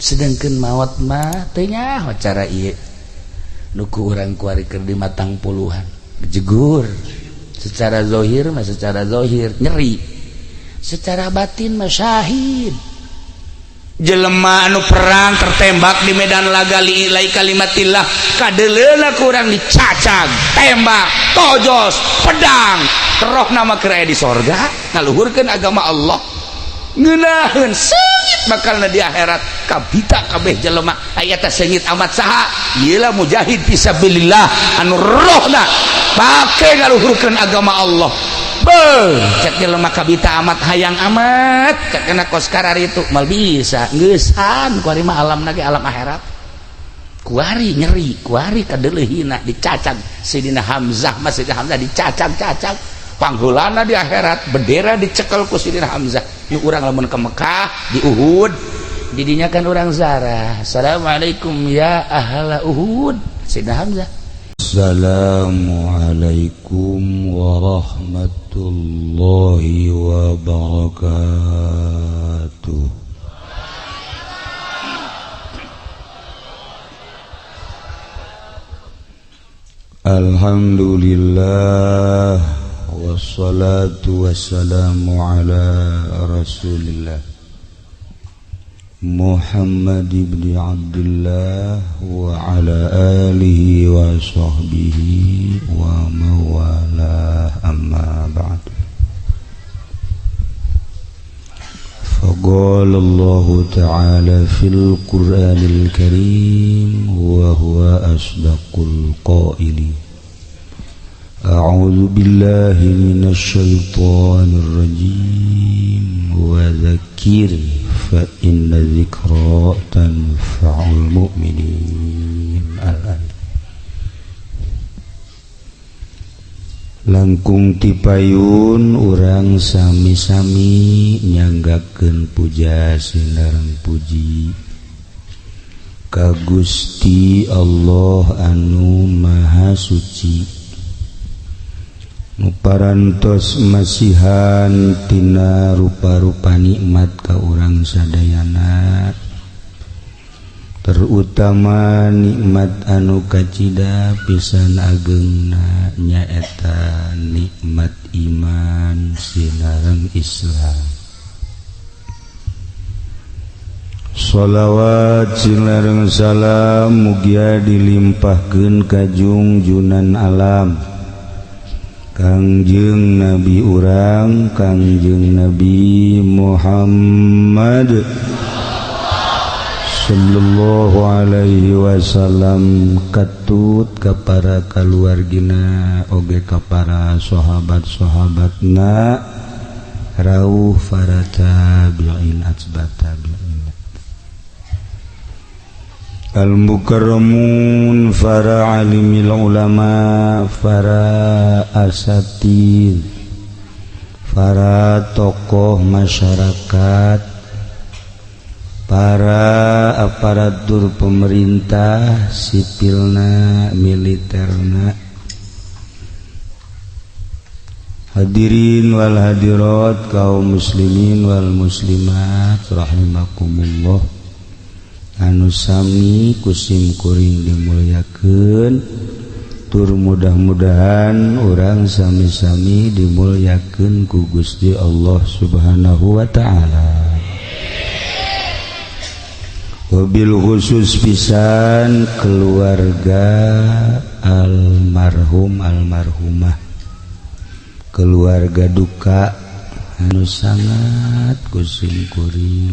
Sedangkan maot mah teu nyaho cara ieu nu ku urang kuari keur di matang puluhan jegur. Secara zahir mah, secara zahir nyeri, secara batin mah syahid. Jelema anu perang tertembak di medan laga li'ila'i kalimatillah, kadeleuna kurang dicacag, tembak, tojos, pedang, roh nama keur aya di sorga ngaluhurkeun agama Allah, ngeunaheun seungit bakalna di akhirat. Kabita kabeh jelema aya teh seungit amat saha? Ieu lah mujahid fisabilillah anu rohna pake ngaluhurkeun agama Allah. Beuh, cek jelema kabita amat, hayang amat cek kena kos karar itu mal bisa geusan. Kuari mah alam ge alam akhirat, kuari nyeri, kuari kadeuleuhina dicacag Sayyidina Hamzah mah. Sayyidina Hamzah dicacag-cacag, pangheulana di akhirat bendera dicekel ku Sayyidina Hamzah. Nu urang lamun ke Mekah di Uhud, didinya kan urang zarah, "Assalamualaikum ya ahla Uhud." Sayyidina Hamzah. Assalamualaikum warahmatullahi wabarakatuh. Alhamdulillah, wassalatu wassalamu ala Rasulillah Muhammad ibn Abdullah wa ala alihi wa sahbihi wa mawalah, amma ba'd. Faqala Allah ta'ala fil Qur'anil Karim wa huwa asdaqul qailin. A'udzu billahi minasy syaithanir rajim wa dzakir fa inna dzikra tanfa'ul mu'minin. Al-ayat. Langkung tipayun urang sami-sami nyanggakeun puja sinareng puji ka Gusti Allah anu Maha Suci, nu parantos masihan tina rupa-rupa nikmat ka urang sadayana, terutama nikmat anu kacida pisan agengna, nyaeta nikmat iman sinareng Islam. Sholawat sinareng salam mugia dilimpahkeun ka jungjunan alam, Kangjeng Nabi urang, Kangjeng Nabi Muhammad sallallahu alaihi wasallam, katut ka para kaluargina oge ka para sahabat-sahabatna, rauh para tabi'in atba tabi'in, al-mukarramun, para alimil ulama, para asatid, para tokoh masyarakat, para aparatur pemerintah sipilna, militerna, hadirin wal hadirat, kaum muslimin wal muslimat rahimakumullah, anu sami kusim kuring dimulyakeun, tur mudah-mudahan urang sami-sami dimulyakeun ku Gusti Allah Subhanahu wa taala. Wabil khusus pisan keluarga almarhum almarhumah, keluarga duka anu sangat kusim kuring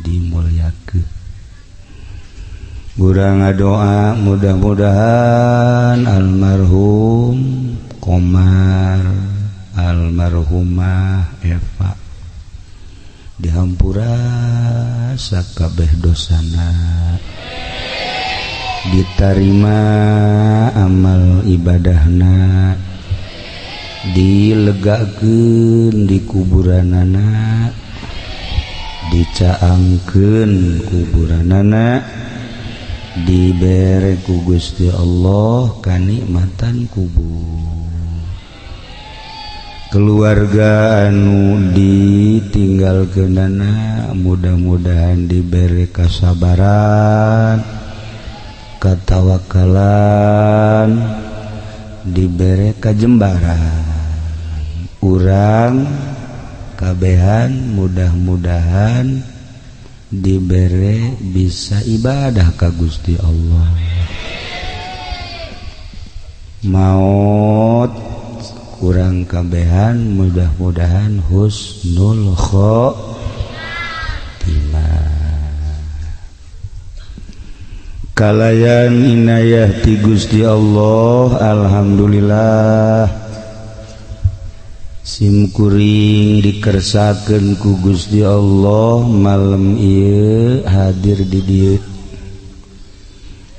dimulyakeun. Urang ngadoa mudah-mudahan almarhum Komar, almarhumah Eva dihampura sakabeh dosana, ditarima amal ibadahna, dilegakeun di kuburanana, dicaangkeun kuburanana, dibere ku Gusti Allah kanikmatan kubur. Keluarga anu ditinggalkeunana mudah-mudahan diberi kasabaran, katawakalan, diberi kajembaran. Urang kabehan mudah-mudahan diberi bisa ibadah ka Gusti Allah. Maut kurang kabehan mudah-mudahan husnul khotimah. Kalayan inayah ti Gusti Allah, alhamdulillah simkuring dikersakeun ku Gusti Allah malam ieu hadir di dieu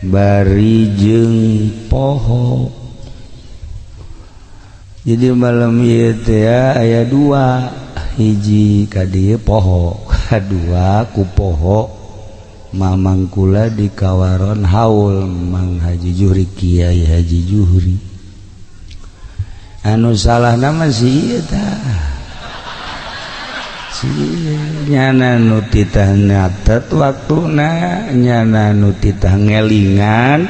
bari jeung poho. Jadi malam ieu teh aya dua, hiji ka dieu poho, kadua ku poho mamang kula di kawaron haul Mang Haji Juhri, Kiai Haji Juhri. Anu salah nama si ieu tah, si nyana nu titah nyatet waktuna, nyana nu titah ngelingan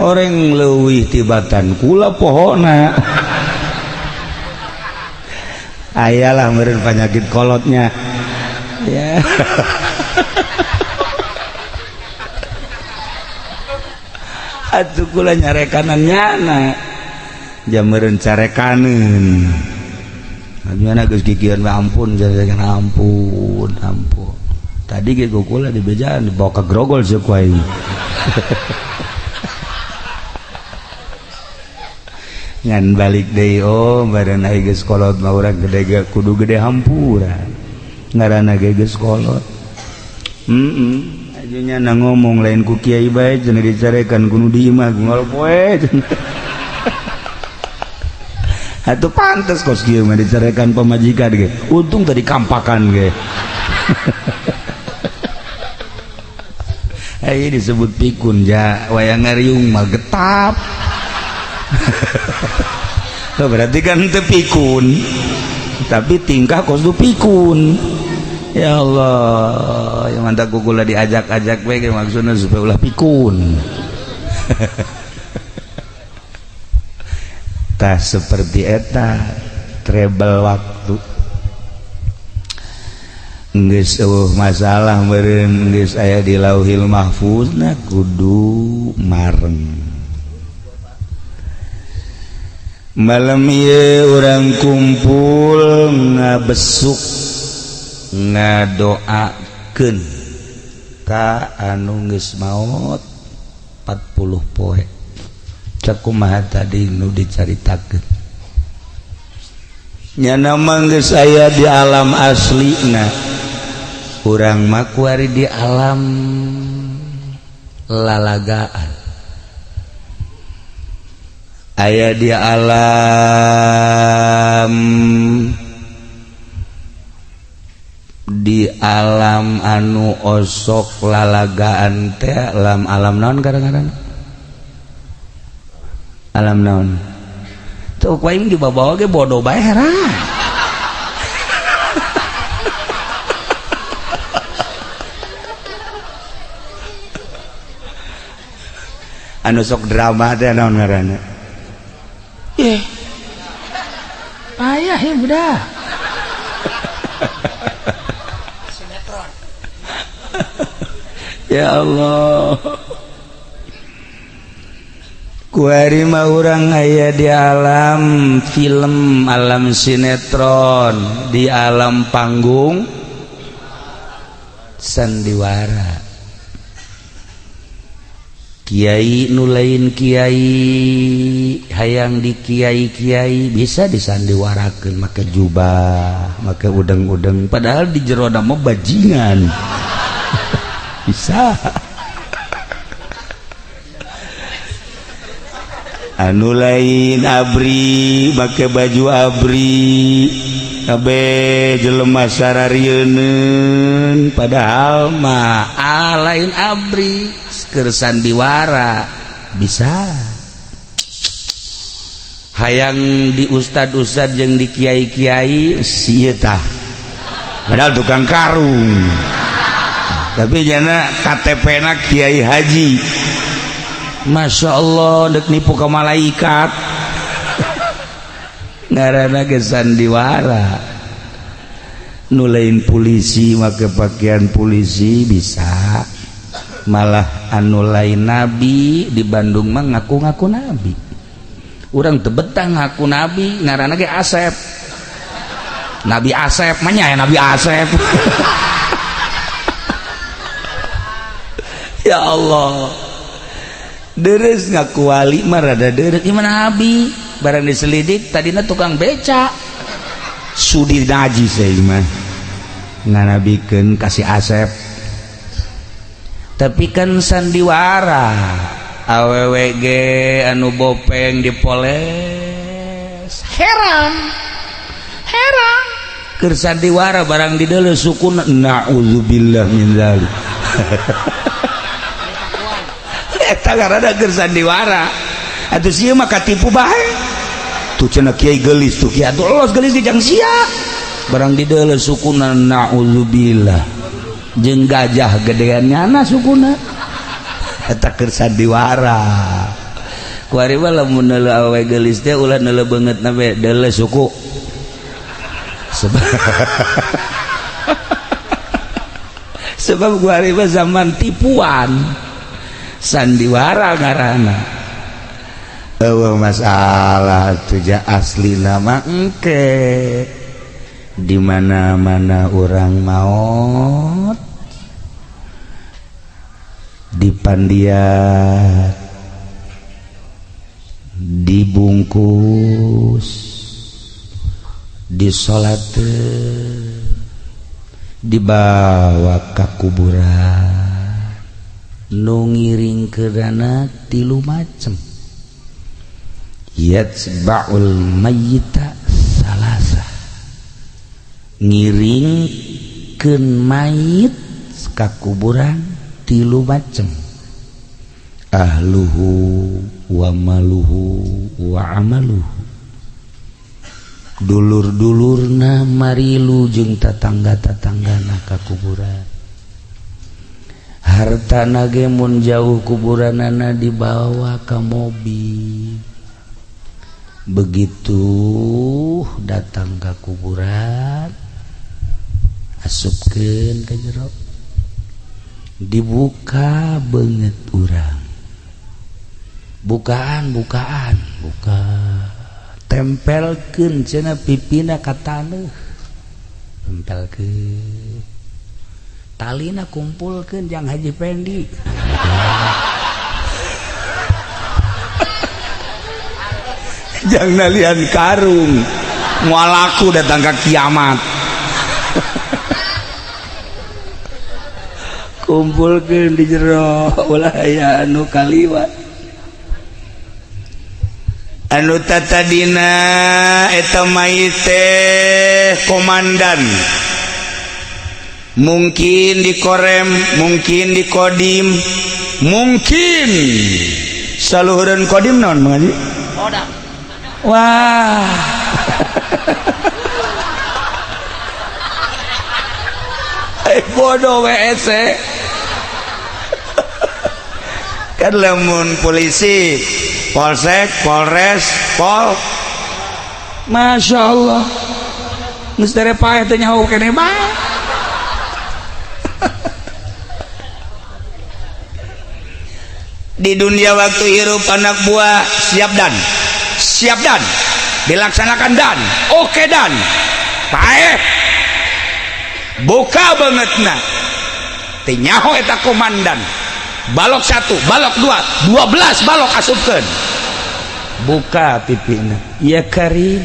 orang leuwih tibatan kula pohona. Ayalah meureun penyakit kolotnya ya. Atuh kula nyarekanan nyana jam meureun carekaneun. Gimana geus kikieuan we, ampun carekan, ampun ampun. Tadi ge kula dibejaan dibawa ke grogol sieun ku aing. Ngan balik deui, oh badan aing geus kolot mah urang gede ge kudu gede hampura. Ngaranna ge geus kolot. Ajunya na ngomong lain ku kiai bae cenah dicarekan ku nu di imah ngol poe. Atuh pantes kos kieu mah dicarekan pamajikan ge. Untung tadi kampakan ge. Ai disebut pikun ja wayang ngariung mah getap. Berarti kan teu pikun, tapi tingkah kos du pikun. Ya Allah, yang mantap kula diajak-ajak we maksudna supaya ulah pikun. Tah seperti eta treble waktu. Geus eueuh masalah meureun geus aya di Lauhil Mahfuzna kudu mareng. Malam ieu urang kumpul ngabesuk ngadoakeun ka anu geus maot 40 poe. Cek kumaha tadi nu dicaritakeun. Nyana mah geus aya di alam aslina. Urang mah kuari di alam lalagaan. Aya di alam, di alam anu osok lalagaan teh alam alam naon kadang-kadang alam naon tuh ku aing dibawa-bawa ge bodoh bae heran. Anu sok drama teh naon ngaranna? Payah ya udah. Sinetron. Ya Allah. Kuari mah urang aya di alam film, alam sinetron, di alam panggung sandiwara. Kiai nu lain kiai hayang di kiai-kiai bisa disandiwarakeun make jubah, make udeng-udeng, padahal di jero mah bajingan. Bisa. Anu lain abri make baju abri kabeh jelema sararieun, padahal mah lain abri keur sandiwara bisa. Hayang di ustad-ustad jeung di kiai-kiai sieun tah. Padahal tukang karung. Tapi jana KTP na Kiai Haji. Masya Allah, dek nipu ke malaikat. Ngaranna ge sandiwara. Nu lain polisi make pakaian polisi bisa. Malah anu lain nabi di Bandung mah ngaku-ngaku nabi. Urang teu betah ngaku nabi, ngaranna ge Asep. Nabi Asep, mah nya Nabi Asep. Ya Allah. Deres ngaku wali mah rada deres gimana nabi? Barang diselidik tadina tukang beca. Sudi najis saya mah. Nganabikeun ka si Asep. Tapi kan sandiwara awewe ge anu bopeng dipoles. Herang. Herang. Keur sandiwara barang dideuleu sukuna naudzubillah min dzalik. Eta ngaranna keur sandiwara. Atuh sieun mah katipu bae. Tuh cenah kiai geulis tuh kiai atuh los geulis ge jang sia. Barang dideuleu sukuna naudzubillah. Jeung gajah gedean nyana sukuna. Eta keur sandiwara. Kuari mah lamun neuleu awewe geulis teh ulah neuleu beungeutna we deuleu suku. Sebab kuari mah zaman tipuan. Sandiwara ngaranna. Eueuh masalah tuh ja aslina mah engke. Di mana-mana orang maot dipandiat, dibungkus, disolatkeun, dibawa ka kuburan. Nu ngiring keurana tilu macem. Yatsba'ul mayyita salasa. Ngiringkeun mayit ka kuburan tilu macem. Ahluhu wa maluhu wa amaluhu. Dulur-dulurna marilu jeung tatangga-tatanggana ka kuburan. Hartana ge mun jauh kuburanana dibawa ka mobil. Begitu datang ka kuburan, asupkeun ka jero, dibuka beungeut urang. Bukaan, bukaan, buka. Tempelkeun cenah pipina ka taneuh. Tempelkeun. Talina kumpulkeun jang Haji Pendi. Jang nalian karung. Moal laku datang ka kiamat. Kumpulkeun di jero ulah aya anu kaliwat. Anu tatadina eta mayit teh komandan. Mungkin di Korem, mungkin di Kodim, mungkin saluhureun Kodim naon mengaji? Kodam. Wah. Bodoh WC. Kan lamun polisi, polsek, polres, pol. Masya Allah. Geus dere paeh teh nyaho keneh bae. Di dunia waktu hirup anak buah siap dan, siap dan, dilaksanakan dan, oke dan, paeh. Buka bangetna. Teu nyaho eta komandan. Balok 1, balok 2, 12 balok asupkeun. Buka pipina. Ya karim.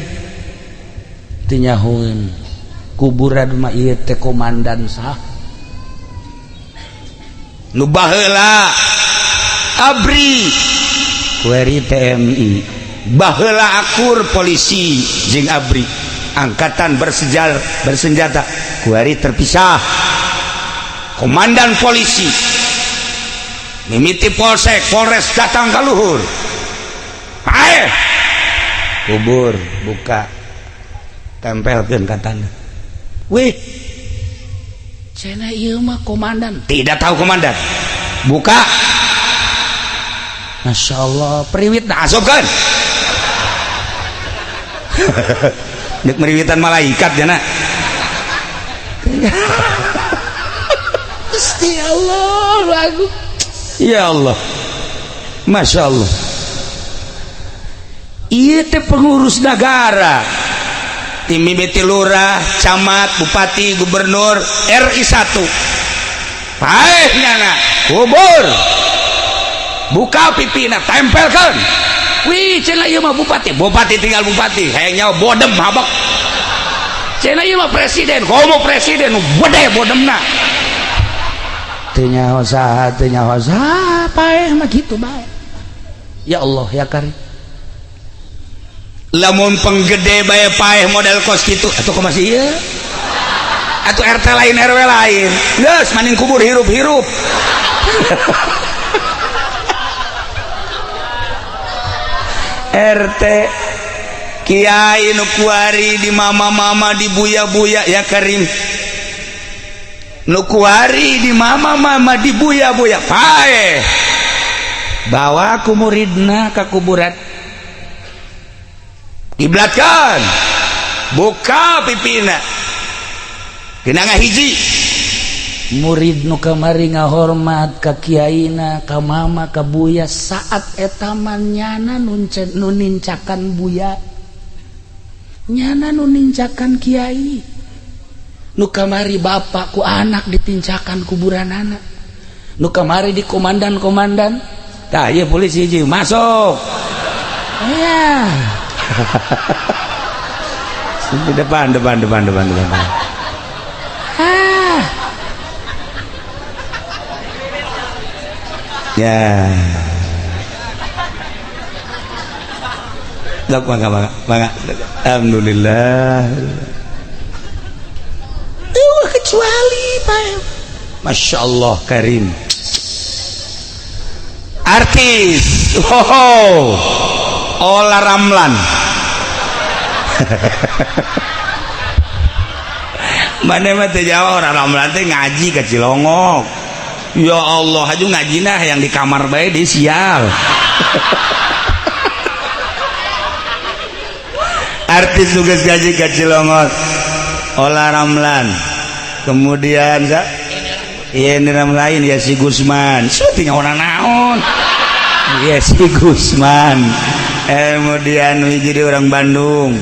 Teu nyahoeun. Kuburan mah ieu teh komandan sah. Nu baheula ABRI, kueri TMI, baheula akur polisi jeung ABRI, angkatan bersenjata, kueri terpisah. Komandan polisi mimiti polsek, polres datang ka luhur. Ae. Kubur buka, tempelkeun ka tanah. Wih, cenah ieu mah komandan. Tidak tahu komandan. Buka. Masya Allah, priwit. Nah, asupkeun. Dek meriwitan malaikat jana. Gusti Allah, lagu. Ya Allah. Masya Allah. Ieu teh pengurus negara. Tim mimiti lurah, camat, bupati, gubernur, RI 1. Paeh nyana, kubur. Buka pipina, tempelkan. Wih, cenah ieu mah bupati. Bupati tinggal bupati, hayang nyawa bodem habak. Cenah ieu mah presiden. Komo presiden nu gede bodemna. Teu nyaho saha, teu nyaho saha, paeh mah kitu bae. Ya Allah ya Karim. Lamun penggede bae paeh model kos kitu, atuh kumaha sih ieu? Atuh RT lain RW lain. Geus maning kubur hirup-hirup. RT kiai nu kuari di mama-mama di buya-buya ya Karim. Nu kuari di mama-mama di buya-buya paeh. Bawa ku muridna ka kuburan. Kiblatkan. Buka pipina. Kena ngahiji. Murid nu kamari ngahormat ka kiaina, ka mama, ka buya saat eta mah nyana nu nincakan buya. Nyana nu nincakan kiai. Nu kamari bapak ku anak ditincakan kuburanana. Nu kamari di komandan-komandan. Tah ieu polisi hiji masuk. Ya. Di depan depan depan depan depan. Ah. Ya. Dok mangga mangga mangga. Alhamdulillah. Kecuali Pak. Masya Allah Karim. Artis. Oh. Ola Ramlan. Mana mah teu jauh Ola Ramlan teh ngaji ka Cilongok. Ya Allah, haju ngajina yang di kamar bae di sial. Artis tugas gaji ka Cilongok. Ola Ramlan. Kemudian iya ini lain ya si Gusman. Syuting orang naon. Ya si Gusman. Kemudian jadi orang Bandung.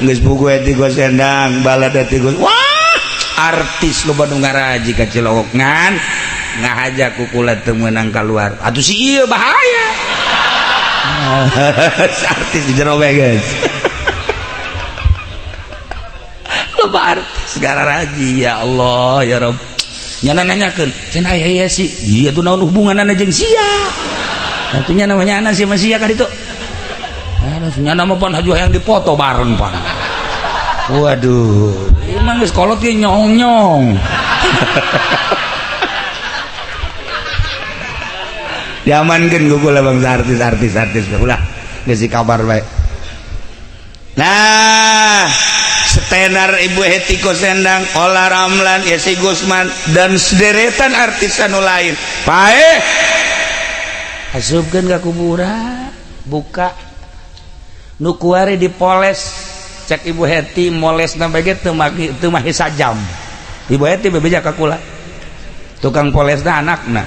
Geus pugu eti Gus Endang, balad eti Gus. Wah, artis loba nu ngaraji ka Cilongok ngan ngahaja ku kula teu meunang kaluar. Atuh si ieu bahaya. Artis di jero bae geus. Loba artis ngaraji ya Allah ya Rabb. Nyana nanyakeun, cenah aya ya si, ieu tuh naon hubunganna jeung sia? Atuh nya namanya anak si sia ka ditu. Nyana mah pan haju hayang dipoto bareng pan. Waduh, emang geus kolot ge nyong-nyong. Diamankeun ku kula bangsa artis-artis artis ulah geus kabar bae. Nah, setenar Ibu Hetty Koes Endang, Ola Ramlan, Yesi Gusman dan sederetan artis anu lain. Paeh asupkeun ka kuburan, buka nu kuari dipoles, cek Ibu Heti molesna bae ge teu mahi sajam. Ibu Heti bebeja ka kula. Tukang polesna anakna.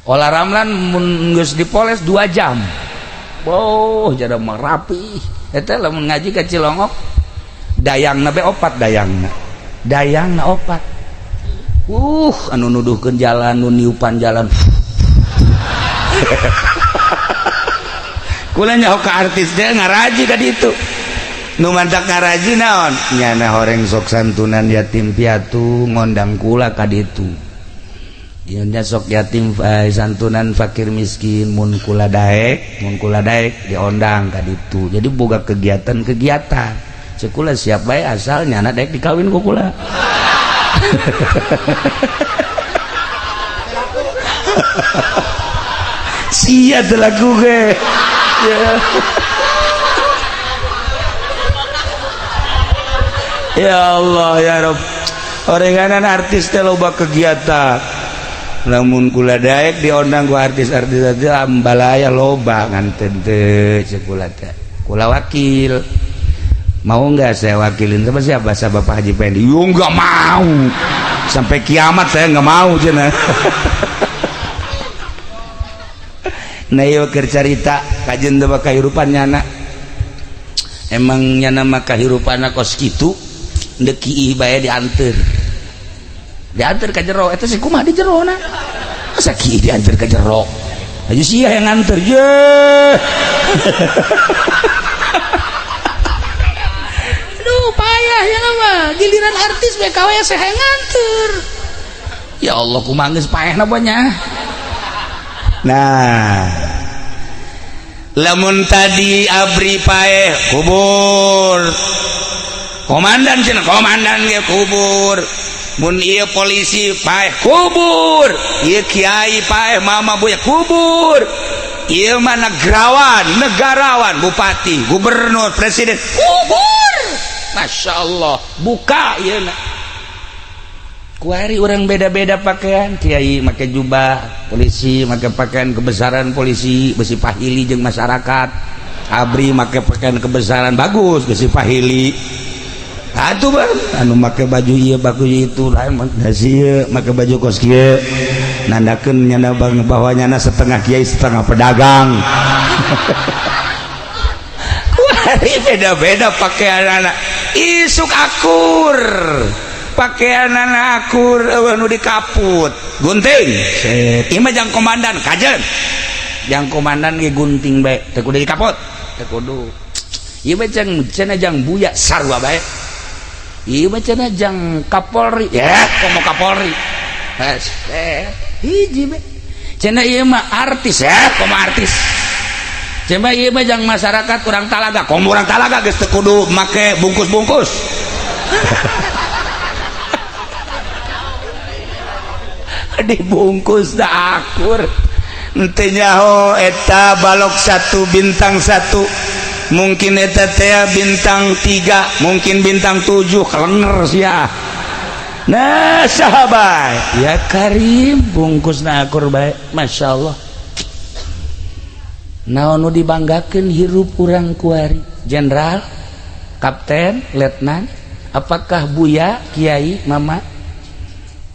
Ola Ramlan mun geus dipoles 2 jam. Boh, jadi mah rapi. Eta lamun ngaji ka Cilongok dayangna be opat dayangna. Dayangna opat. Anu nuduhkeun jalan, nu niupan jalan. Kula nyaho ka artis teh ngaraji ka ditu. Nu mantak ngaraji naon? Nyana horeng sok santunan yatim piatu ngondang kula ka ditu. Nya sok yatim santunan fakir miskin mun kula daek diondang ka ditu. Jadi boga kegiatan-kegiatan. Cek kula siap bae asal nyana daek dikawin ku kula. Sia teu laku ge. Ya. Ya Allah ya Rob, orenganan artis teh loba kegiatan. Lamun kula daek diondang ku artis-artis aja ambalaya loba, ngan teu cek kula teh. Kula wakil, mau nggak saya wakilin sama siapa? Sama Bapak Haji Pendi. Yo nggak mau, sampai kiamat saya nggak mau cenah. Nah, ieu keur carita kajen teh kahirupan nyana. Emang nyana mah kahirupanna kos kitu, ndek kiih bae dianteur. Dianteur ka jero eta sih, kumaha di jero na? Masa kiih dianteur ka jero? Aja sia yang nganter ye. Aduh, payah ya mah. Giliran artis BKW saya nganter. Ya Allah, kumaha geus paehna banyak. Nah, lamun tadi abri paeh kubur, komandan cenah, komandan ge kubur. Mun ieu polisi paeh kubur, ieu kiai paeh, mama buya kubur, ieu mah negarawan, negarawan, bupati, gubernur, presiden kubur. Masya Allah, buka ieu na. Kuari orang beda-beda pakaian, kiai make jubah polisi, make pakaian kebesaran polisi, besi pahili jeung masyarakat. Abri make pakaian kebesaran bagus, besi pahili. Atuh bang, anu make baju ieu bagus itu lain dasi make baju kos kieu nandakeun nyana bang bahwa nyana setengah kiai setengah pedagang. Kuari beda-beda pakaian anak isuk akur. Pakaian anak akur eueuh nu dikaput gunting set. Ieu mah jang komandan kajen, jang komandan ge gunting bae teu kudu dikaput, teu kudu. Ieu mah jang cenah jang buya sarua bae. Ieu mah cenah jang Kapolri, ya komo Kapolri hiji bae. Cenah ieu mah artis, ya komo artis. Cenah ieu mah jang masyarakat urang Talaga, komo urang Talaga geus teu kudu make bungkus-bungkus. Dibungkus dah akur. Henteu nyaho eta balok 1 bintang 1, mungkin eta teh bintang 3, mungkin bintang 7, kelenger sia. Nah sahabat ya Karim, bungkusna akur bae. Masya Allah, naon nu dibanggakeun hirup urang kuari? Jenderal, kapten, letnan, apakah buya, kiai, mama?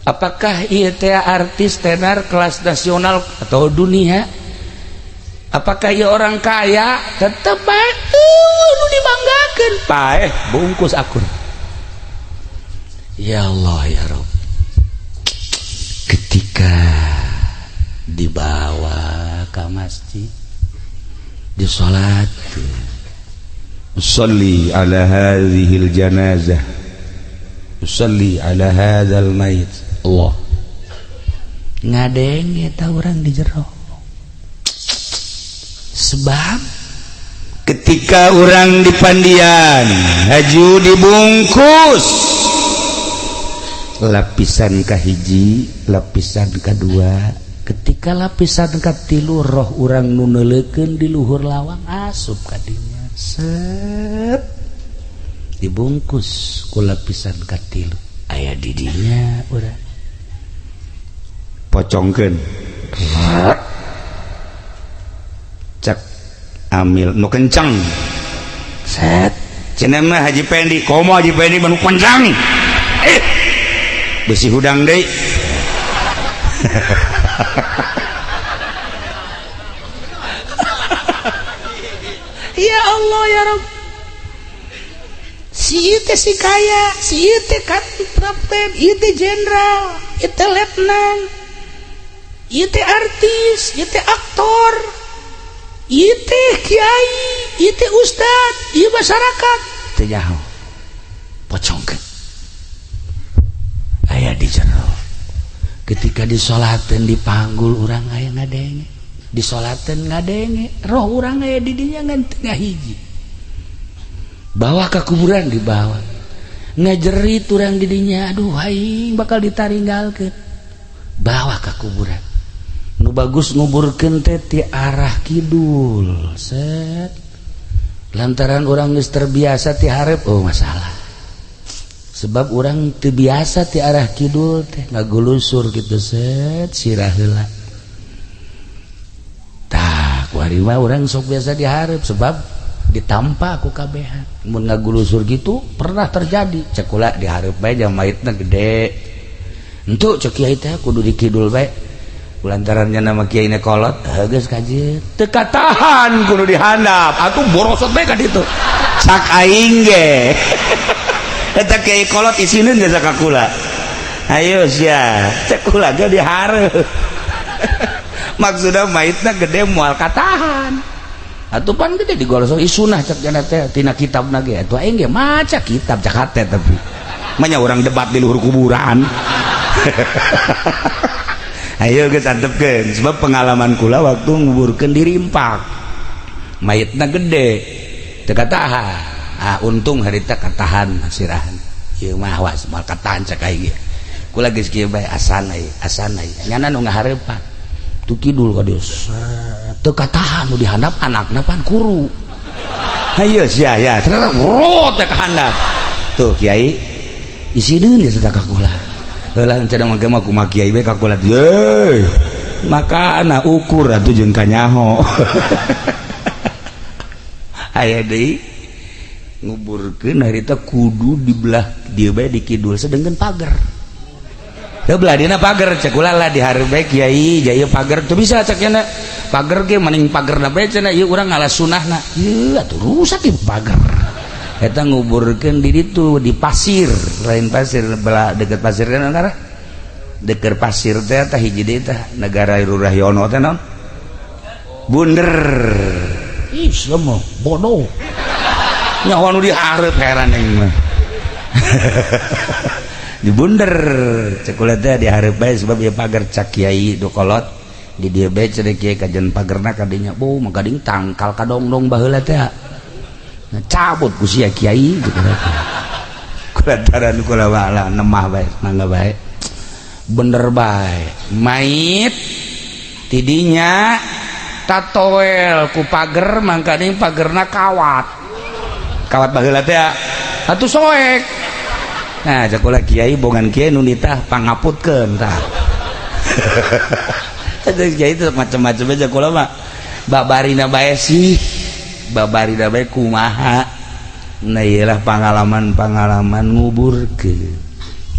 Apakah ieu teh artis tenar kelas nasional atau dunia? Apakah ieu orang kaya? Tetep bae nu dibanggakeun paeh bungkus akur. Ya Allah ya Rob, ketika dibawa ke masjid disolat, usalli ala hadhil janazah, usalli ala hadzal mayit. Allah ngadenge eta urang di jero. Sebab ketika orang di pandian haju dibungkus lapisan kahiji, lapisan kedua, ketika lapisan katilu roh urang nu neuleukeun di luhur lawang asup ka dinya, set dibungkus ku lapisan katilu, aya di dinya urang pocongkeun cek amil nu kenceng set cenah mah Haji Pendi, komo Haji Pendi mah nu kenceng, besi hudang deui. Ya Allah ya Rob, si ieu teh si kaya, si ieu teh kapten, ieu teh jenderal, ieu teh letnan, ieu teh artis, ieu teh aktor, ieu teh kiai, ieu teh ustad, ieu masyarakat. Teu nyaho pocongkeun aya di jero. Ketika disolateun dipanggul urang aya ngadenge, disolateun ngadenge roh urang aya di dinya ngan teu hiji. Bawa ke kuburan, dibawa ngajerit urang di dinya, aduh aing bakal ditaringgalkeun. Bawa ke kuburan, nu bagus nguburkeun teh ti arah kidul set, lantaran urang geus terbiasa ti hareup, oh masalah. Sebab urang teu biasa ti arah kidul teh ngagulusur gitu, set sirah heula. Tah, kuari mah urang sok biasa dihareup sebab ditampa ku kabehan. Mun ngagulusur gitu pernah terjadi, cek kula dihareup bae jam mayitna gede. Entuk cek kiai teh kudu di kidul bae. Lantarannya nama kiai ne kolot, geus kajeun. Teu katahan kudu dihandap, atuh borosot bae ka ditu. Cak aing ge. Eta kiai kolot isineun geus ka kula. Ayo sia, cek kula ge dihareup. Maksudna mayitna gede moal katahan. Atuh pan gede digolosok isunah cek jana teh tina kitabna ge. Atuh aing ge maca kitab cak hate tapi. Manya urang debat di luhur kuburan. Ayo geus antepkeun sebab pengalaman kula waktu nguburkeun di Rimpak. Mayitna gede teu katahan. Ah, untung harita katahan sirahan. Ieu mah awas moal katahan cek aing ge. Kula geus kieu bae asan ai, asan ai. Nyana nu ngahareupan. Tu kidul ka dieu. Teu katahan nu dihandap anakna pan kuru. Hayo sia ya, rot teh kahandap. Tuh kiai isineun geus ka kula. Heula cenah mah mah kumaha kiai bae ka kula. Ye. Maka ana ukur atuh jeung kanyaho. Aya deui nguburkeun harita kudu di belah dieu bae di kidul sedengkeun pagar. Teu belah dina pagar cek kula lah dihareup bae kiai jaya pagar teu bisa cek nya pagar ge mending pagerna bae cenah ieu urang ngalah sunahna. Ieu atuh rusak ieu pagar. Eta nguburkeun di ditu di pasir, lain pasir belah deket pasir kan antara deket pasir teh tah hiji deui tah negara Rurahyono teh naon? Bunder. Ih, sia mah bodoh. Nyawa nu dihareup heran aing mah. Di bunder cek kula teh dihareup bae sebab ieu pagar cak kiai du kolot di dieu bae cenah kiai kajen pagerna kadinya. Bu, mah gading tangkal kadongdong baheula teh. Nah, cabut ku sia kiai gitu. Kulantaran kula wala nemah bae mangga bae. Bener bae. Mait tidinya tatoel ku pager mangkaning pagerna kawat. Kawat baheula teh atuh soek. Nah, cek kula kiai bongan kiai nu nitah pangaputkeun tah. Eta kiai teh macam-macam aja kula mah. Babarina bae sih. Babarina bae kumaha. Nah, iyalah pengalaman-pengalaman nguburkeun.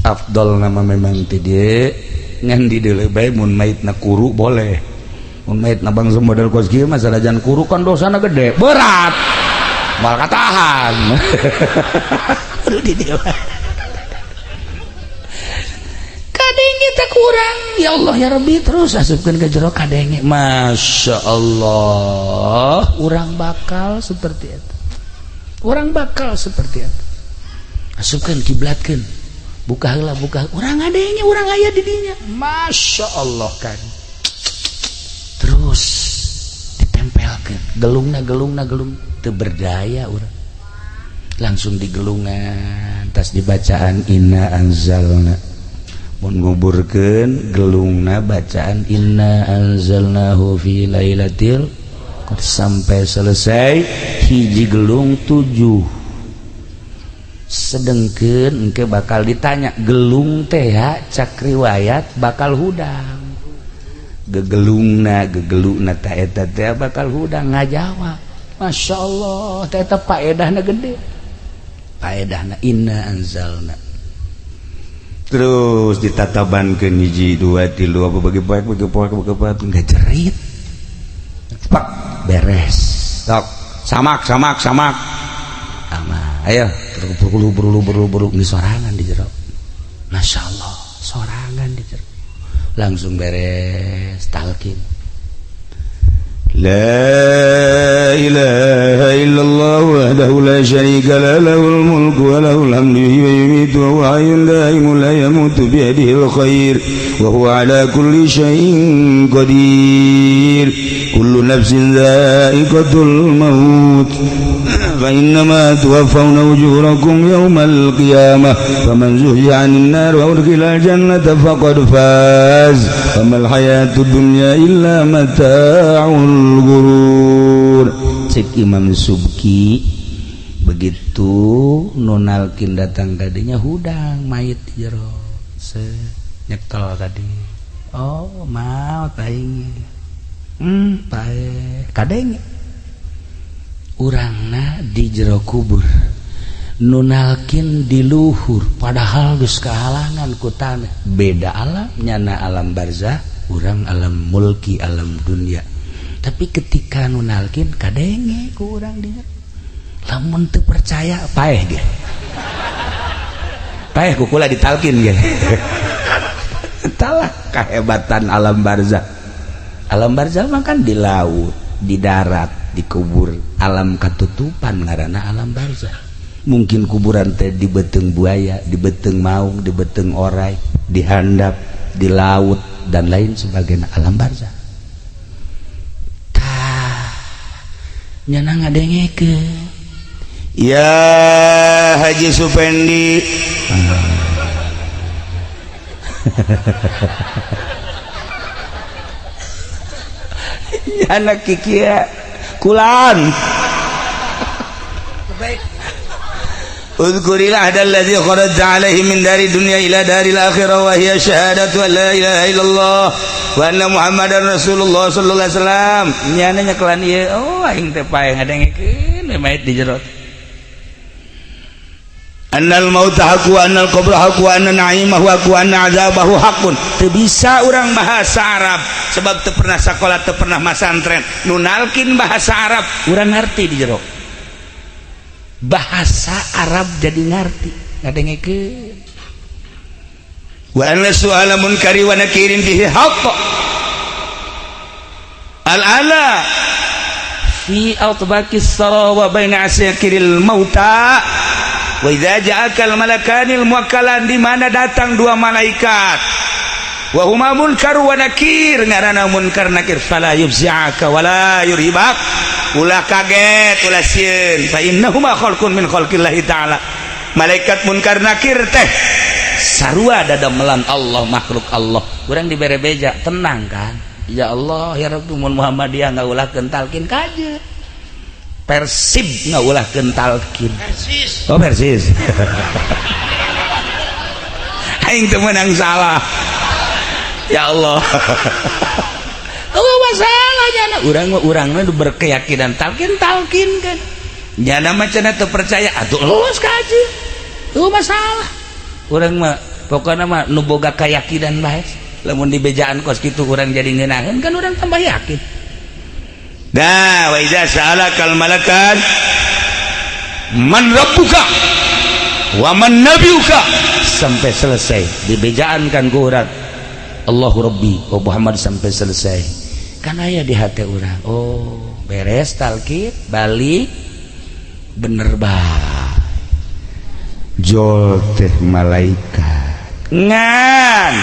Afdol nama memang ti dieu ngan di dieu bae mun maitna kuru boleh. Mun maitna bangsa model kos kieu mah sanajan kuru kan dosana gede, berat. Moal katahan. Aduh di dieu. Kadenge teh kurang. Ya Allah ya Rabbi terus asupkeun ke jero kadenge. Masya Allah, urang bakal seperti itu. Urang bakal seperti itu. Asupkeun kiblatkeun. Buka heula buka. Urang ngadenge, urang aya di dinya. Masya Allah kan. Terus ditempelkeun. Gelungna gelungna gelung teu berdaya urang. Langsung digelungan tas dibacaan inna anzalna. Mun nguburkeun gelungna bacaan inna anzalnahu fi lailatil qadr sampai selesai hiji gelung 7. Sedengkeun engke bakal ditanya gelung teh cak riwayat bakal hudang. Gegelungna gegeluna ta eta teh bakal hudang ngajawab. Masya Allah teh eta paedahna gede. Paedahna inna anzalna. Terus ditatabankeun hiji dua tilu apa bagi poek bagi poek bagi poek enggak jerit. Pak beres. Tok samak samak samak. Ama ayo berulu berulu berulu berulu di sorangan di jero. Masya Allah sorangan di jero. Langsung beres talqin. La ilaha illallah wahdahu la syarika lah lahul mulku wa lahul hamdu yuhyi wa yumiitu wa huwa hayyun daimun la yamutu biyadihil khair wa huwa ala kulli syai'in qadir. Kullu nafsin dha'iqatul maut fa innama tuwaffawna ujurakum yawmal qiyamah faman zuhziha 'anil nar wa udkhilal jannata faqad faz wa mal hayatud dunya illa mata'ul ghurur. Cek Imam Subki begitu Begitu nu nalkin datang kadinya, hudang mayit di jero, se nyekel tadi, oh, maot aing, paeh kadenge urangna di jero kubur, nu nalkin di luhur, padahal geus kehalangan ku tanah. Beda alam, nyana alam barzah, urang alam mulki, alam dunia. Tapi ketika nu nalkin kadenge ku urang di jero. Lamun teu percaya, paeh ge, paeh ku kula ditalkin ge. Entahlah kehebatan alam barzah. Alam barzah mah kan di laut, di darat, di kubur, alam katutupan ngaranna alam barzah. Mungkin kuburan teh di beuteung buaya, di beuteung maung, di beuteung orai, di handap, di laut, dan lain sebagainya, alam barzah. Tah, nyana ngadengekeun. Ya Haji Supendi. Nyana kikia kulan. Baik. اذكر العهد الذي خرجت عليه من دار الدنيا إلى دار الآخرة، وهي شهادة أن لا إله إلا الله وأن محمدا رسول الله صلى الله عليه وسلم. Nyana nyekelan ieu, oh, aing teh paeh ngadengekeun we mayit di jero. أن الموت حق وأن القبر حق وأن نعيمه حق وأن عذابه حق. Teu bisa urang bahasa Arab sebab teu pernah sekolah, teu pernah masantren. Nu nalkin bahasa Arab, urang ngerti di jero bahasa Arab, jadi ngerti ngadengekeun. وأن سؤال منكر ونكير فيه حق الآن في أطباق الثرى وبين عساكر الموتى وإذا جاءك الملكان الموكلان, di mana datang dua malaikat, وهما منكر ونكير, ngaranna munkar nakir, فلا يفزعك ولا يرهبك, ulah kaget, ulah sieun, فإنهما خلق من خلق الله تعالى. Malaikat munkar nakir teh sarua dadamelan Allah, makhluk Allah. Urang dibere beja, tenang kan? Ya Allah ya Rabbi, mun Muhammadiyah ngaulahkeun talkin kaje, Persib ngaulahkeun talkin. Persis. Oh, Persis, aing teu meunang salah, ya Allah. Oh, masalah nyana urang mah, urang mah berkeyakinan talkin talkin kan. Nyana mah cenah teu percaya atuh. Lulus kaje tuh masalah. Urang mah pokoknya mah nu boga keyakinan bae, lamun di bejaan kos kitu urang jadi ngeunaheun kan, urang tambah yakin. Nah, وإذا سألك الملكان من ربك ومن نبيك sampai selesai dibejaan kan ku urang, Allahu Rabbi wa Muhammad, sampai selesai kan aya di hati urang, oh, beres talkin balik, bener bae. Jol teh malaikat ngan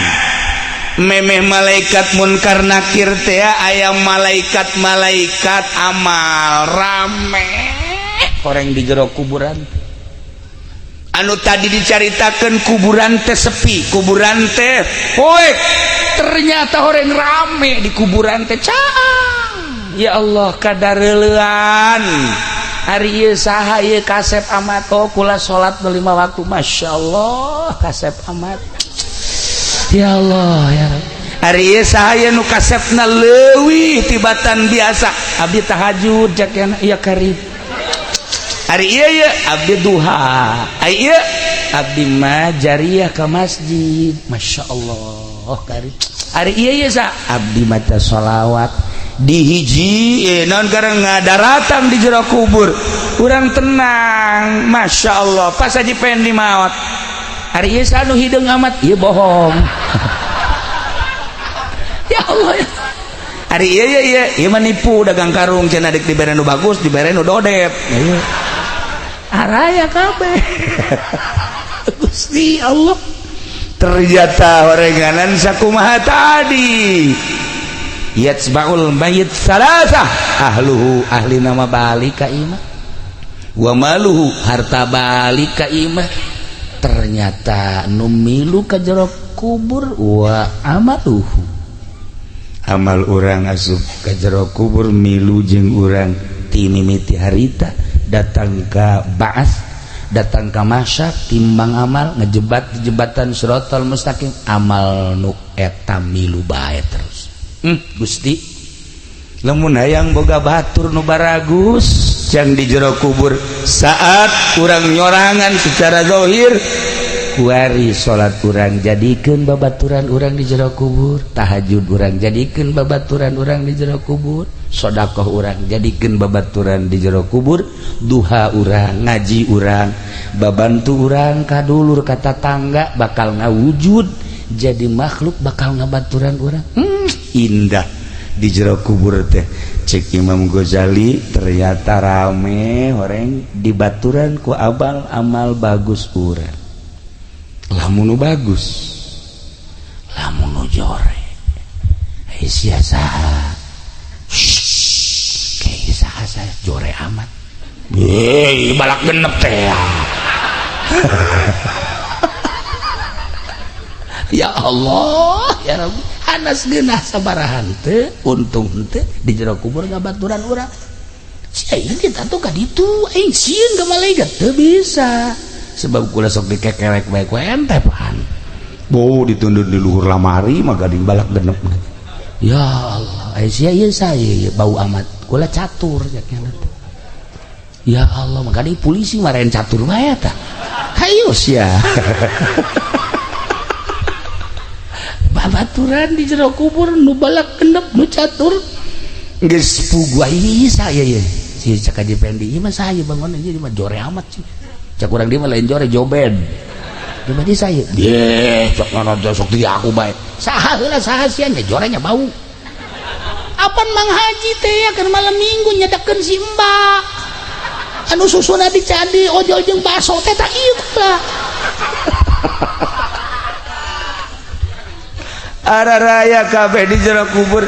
memeh malaikat munkar nakir teh aya malaikat malaikat amal rame orang di jero kuburan. Anu tadi dicaritakan kuburan teh sepi, kuburan teh poek. Ternyata orang rame di kuburan teh caang. Ya Allah, kadareulean hari ieu. Saha ieu? Kasep amat. Oh, kula salat lima waktu. Masya Allah, kasep amat. Ya Allah ya Rabb. Hari ieu saha nu kasepna leuwih tibatan biasa? Abdi tahajud jakena. Iya karib. Hari ieu ye? Abdi duha. Ari ieu? Abdi mah jariah ke masjid. Masya Allah, karib. Hari ieu ye sa? Abdi maca sholawat. Dihiji non karena ngadaratan di jero kubur. Urang tenang, Masya Allah. Pas aja pengen maot. Hari ieu anu hideung amat? Ieu bohong. Ya Allah ya. Hari ieu ye ye ieu mah nipu, dagang karung cenah, dek dibere nu bagus, dibere nu dodep. Ieu araya kabeh. Gusti Allah. Ternyata orenganan sakumaha tadi, يتبع الميت ثلاثة: أهله, ahli nama balik ka imah, وماله, harta balik ka imah, ternyata nu milu ka jero kubur, وعمله. Amal urang asup ka jero kubur milu jeung urang ti mimiti harita. Datang ke ba'ats, datang ke mahsyar, timbang amal, ngejebat di jembatan Siratal Mustaqim, amal nu eta milu bae terus. Gusti, Lamun hayang boga batur nu baragus jang di jero kubur, saat kurang nyorangan secara zahir, kuari salat urang jadikeun babaturan urang di jero kubur, tahajud urang jadikeun babaturan urang di jero kubur, sedekah urang jadikeun babaturan di jero kubur, duha urang, ngaji urang, babantu urang ka dulur, ka tatangga, bakal ngawujud jadi makhluk bakal ngabaturan urang. Indah di jero kubur teh. Cek Imam Ghazali, ternyata rame orang dibaturan ku abal amal bagus urang. Lamun nu bagus, Lamun nu jore, hei sia, saha? Kayak saha saya jore amat? Hei, balak genep teh. Ya Allah, ya Rabbi, hanas geunah sabarahan teu, untung teu di jero kubur ngabaturan urang. Sia ini kita tuh ka ditu, aing sieun ka malaikat, teu bisa, sebab kula sok dikekerek bae ku ente pan. Bo ditundun di luhur lamari mah gading balak genep. Ya Allah, ai sia ieu saya ieu bau amat, kula catur ceknya teh. Ya Allah, makanya polisi marahin catur bae tah. Hayu sia. Babaturan di jero kubur nu balak genep, nu catur geus puguh saya ye. Si cak Haji Pendi ieu mah saya bangun aja mah jore amat sih. Cak urang dia mah lain jore, joben. Dia mah saya. Ye, cak ngono sok di aku bae. Saha heula, saha sia nya jorenya bau. Apan Mang Haji teh ya kan malam Minggu nyedakeun si Mbak. Anu susuna dicadi ojol jeung baso teh tak ieu lah. Ara raya kabeh di jero kubur.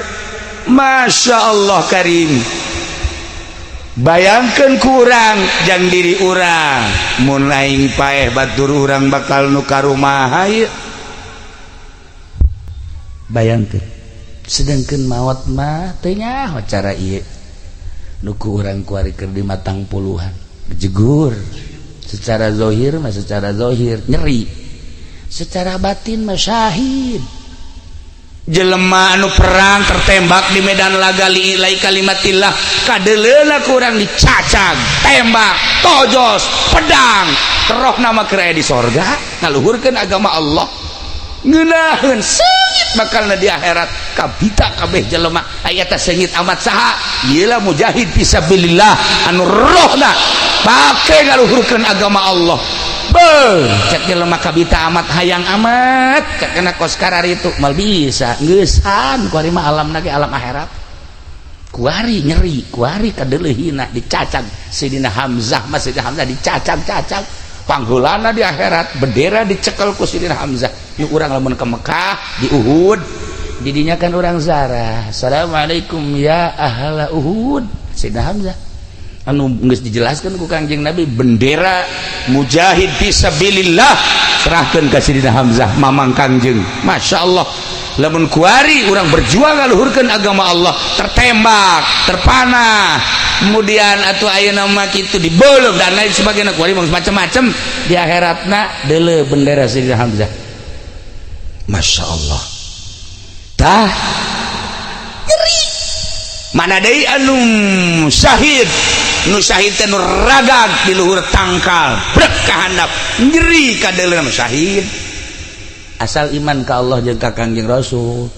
Masya Allah Karim. Bayangkan kurang jang diri urang mun aing paeh, batur urang bakal nu ka rumah ieu. Bayangkeun, sedangkan maot mah teu nyaho cara ieu nu ku urang kuari keur di matang puluhan jegur. Secara zahir mah, secara zahir nyeri, secara batin mah syahid. Jelema anu perang tertembak di medan laga li'ilai kalimatillah, kadeleuna kurang dicacag, tembak, tojos, pedang, roh nama keur di sorga ngaluhurkeun agama Allah, ngeunaheun seungit bakalna di akhirat. Kabita kabeh jelema aya teh seungit amat saha? Ieu lah mujahid fisabilillah anu rohna pake ngaluhurkeun agama Allah. Beuh, cek jelema kabita amat, hayang amat cek kena kos karar itu mal bisa geusan kuari mah alam ge alam akhirat. Kuari nyeri, kuari kadeuleuhina dicacag Sayyidina Hamzah mah, Sayyidina Hamzah dicacag-cacag pangheulana di akhirat, bendera dicekel ku Sayyidina Hamzah. Nu urang lamun ke Mekah di Uhud didinya kan urang zarah, assalamualaikum ya ahla Uhud. Sayyidina Hamzah anu geus dijelaskan ku Kangjeng Nabi, bendera mujahid fisabilillah serahkeun ka Sayyidina Hamzah mamang Kangjeng. Masya Allah, lamun kuari urang berjuang ngaluhurkeun agama Allah, tertembak, terpanah, kemudian atuh ayeuna mah kitu dibeuleum dan lain sebagainya, kuari mah macam-macam, di akhiratna deuleu bendera Sayyidina Hamzah. Masya Allah, tah nyeri mana deui anu syahid, nu syahid teh nu ragag di luhur tangkal brek ka handap, nyeri kadeuleuh syahid. Asal iman ka Allah jeung ka Kangjeng Rasul,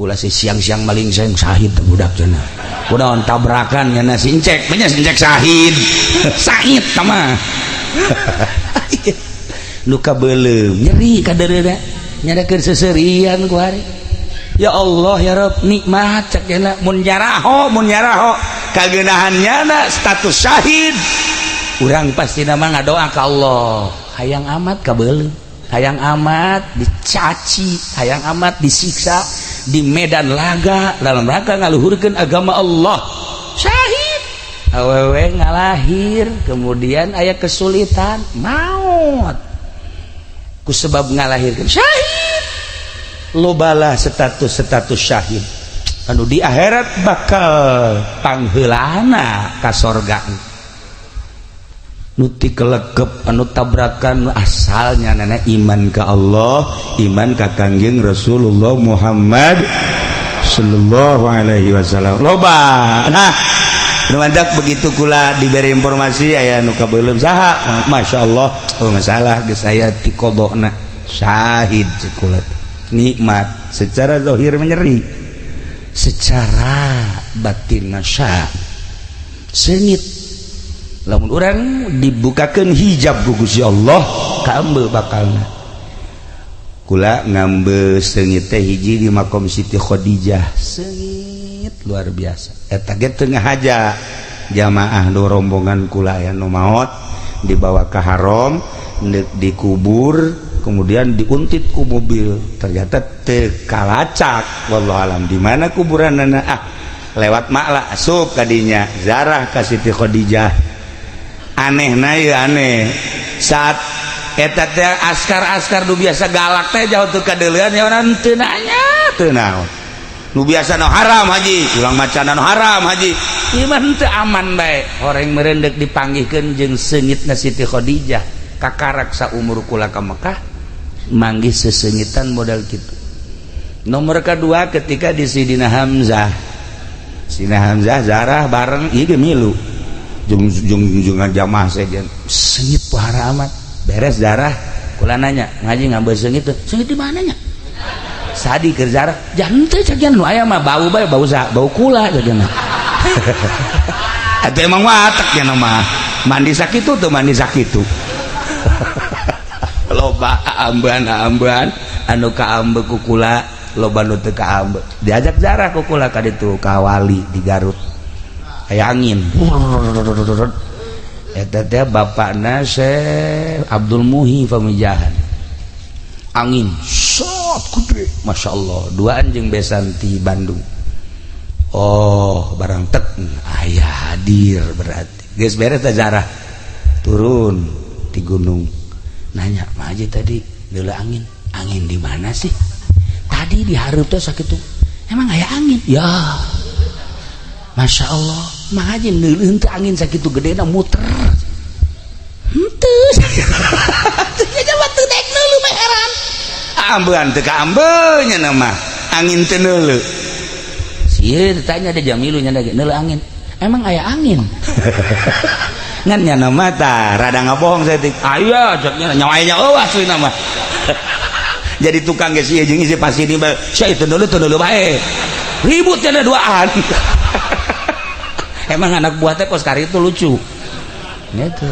ulah si siang-siang maling seng syahid teh budak cenah, kunaon tabrakan nya si Incek nya, si Incek syahid, sahid tah mah. Nu kabeuleum nyeri kadeuleuh nyadakeun seserian ku hari. Ya Allah, ya Rabb, nikmat cek cenah. Mun nyaraho, mun nyaraho kagenahannya na status syahid. Urang pasti nama ngadoa ka Allah, hayang amat kabeuleum, hayang amat dicaci, hayang amat disiksa di medan laga dalam rangka ngaluhurkeun agama Allah, syahid. Awewe ngalahir kemudian aya kesulitan maut ku sebab ngalahirkeun, syahid. Lobalah status-status syahid anu di akhirat bakal pangheulana ka sorga. Nu ti kelekep, anu tabrakan, asalnya nenek iman ke Allah, iman ka Kangjeng Rasulullah Muhammad sallallahu alaihi wasallam, loba. Nah, nu mantak begitu kula diberi informasi aya nu kabeuleum saha, Masya Allah, oh masalah geus aya ti qodona syahid, cek kula nikmat. Secara zahir menyeri, secara batin masya seungit. Lamun urang dibukakan hijab ku Gusti Allah, kaambe bakalna. Kula ngambe seungit teh hiji di makom Siti Khadijah, seungit luar biasa. Eta ge teu ngahaja jamaah nu rombongan kula aya nu maot, dibawa ke haram, dikubur, kemudian diuntit ku mobil, ternyata teu kalacak, wallahu alam di mana kuburanana. Ah, lewat makla asup kadinya, zarah ka Siti Khadijah. Aneh na ya, aneh, saat eta teh askar-askar nu biasa galak teh jauh teu kadeuleun ya, orang teu nanya teu naon. Nu biasa nu haram haji ulang macana, nu haram haji ieu mah teu aman bae, horeng meurendek dipanggihkeun jeung seungitna Siti Khadijah. Kakarak saumur kula ka Mekah manggih sesengitan modal kitu. Nomor kedua, ketika di Sidina Hamzah. Sidina Hamzah zarah bareng ieu ge milu jeung jeung jeung jamaah sejen, seungit pohara amat. Beres zarah, kula nanya, "Ngaji ngambil seungit teu? Seungit di mananya?" Sadi keur zarah jangan teu cagian nu aya mah bau bae, bau sa bau kula cagian. Atuh emang watek nya mah, mandi sakitu tuh, mandi sakitu. Loba ambean-ambean anu kaambe ku kula, loba nu teu kaambe. Diajak zarah ku kula ka ditu ka wali di Garut, aya angin. Eta teh bapakna Syekh Abdul Muhi Pamijahan. Angin sot gede, Masya Allah, duaan jeung besan ti Bandung. Oh, barang tek aya hadir berarti. Geus beres teh zarah, turun di gunung, nanya, "Pak Haji, tadi deuleu angin, angin di mana sih tadi?" "Di hareup teh sakitu." "Emang aya angin ya?" "Masya Allah, Mang Haji, neuleuh teu angin sakitu gedena muter?" "Henteu." Teu mah teu daek neuleuh mah, heran. Ambean teu kaambe nya mah, angin teu neuleuh. Sieun ditanya ada jamilu nya neuleuh angin. "Emang aya angin?" Ngan nya mah tah rada ngabohong saeutik. "Aya," cek nya, nyawa nya eueuh asli mah. Jadi tukang geus ieu jeung isi pasti ini bae. Sia itu dulu teu neuleuh bae. Ribut nya duaan. Emang anak buah teh kos kari itu lucu. Gitu.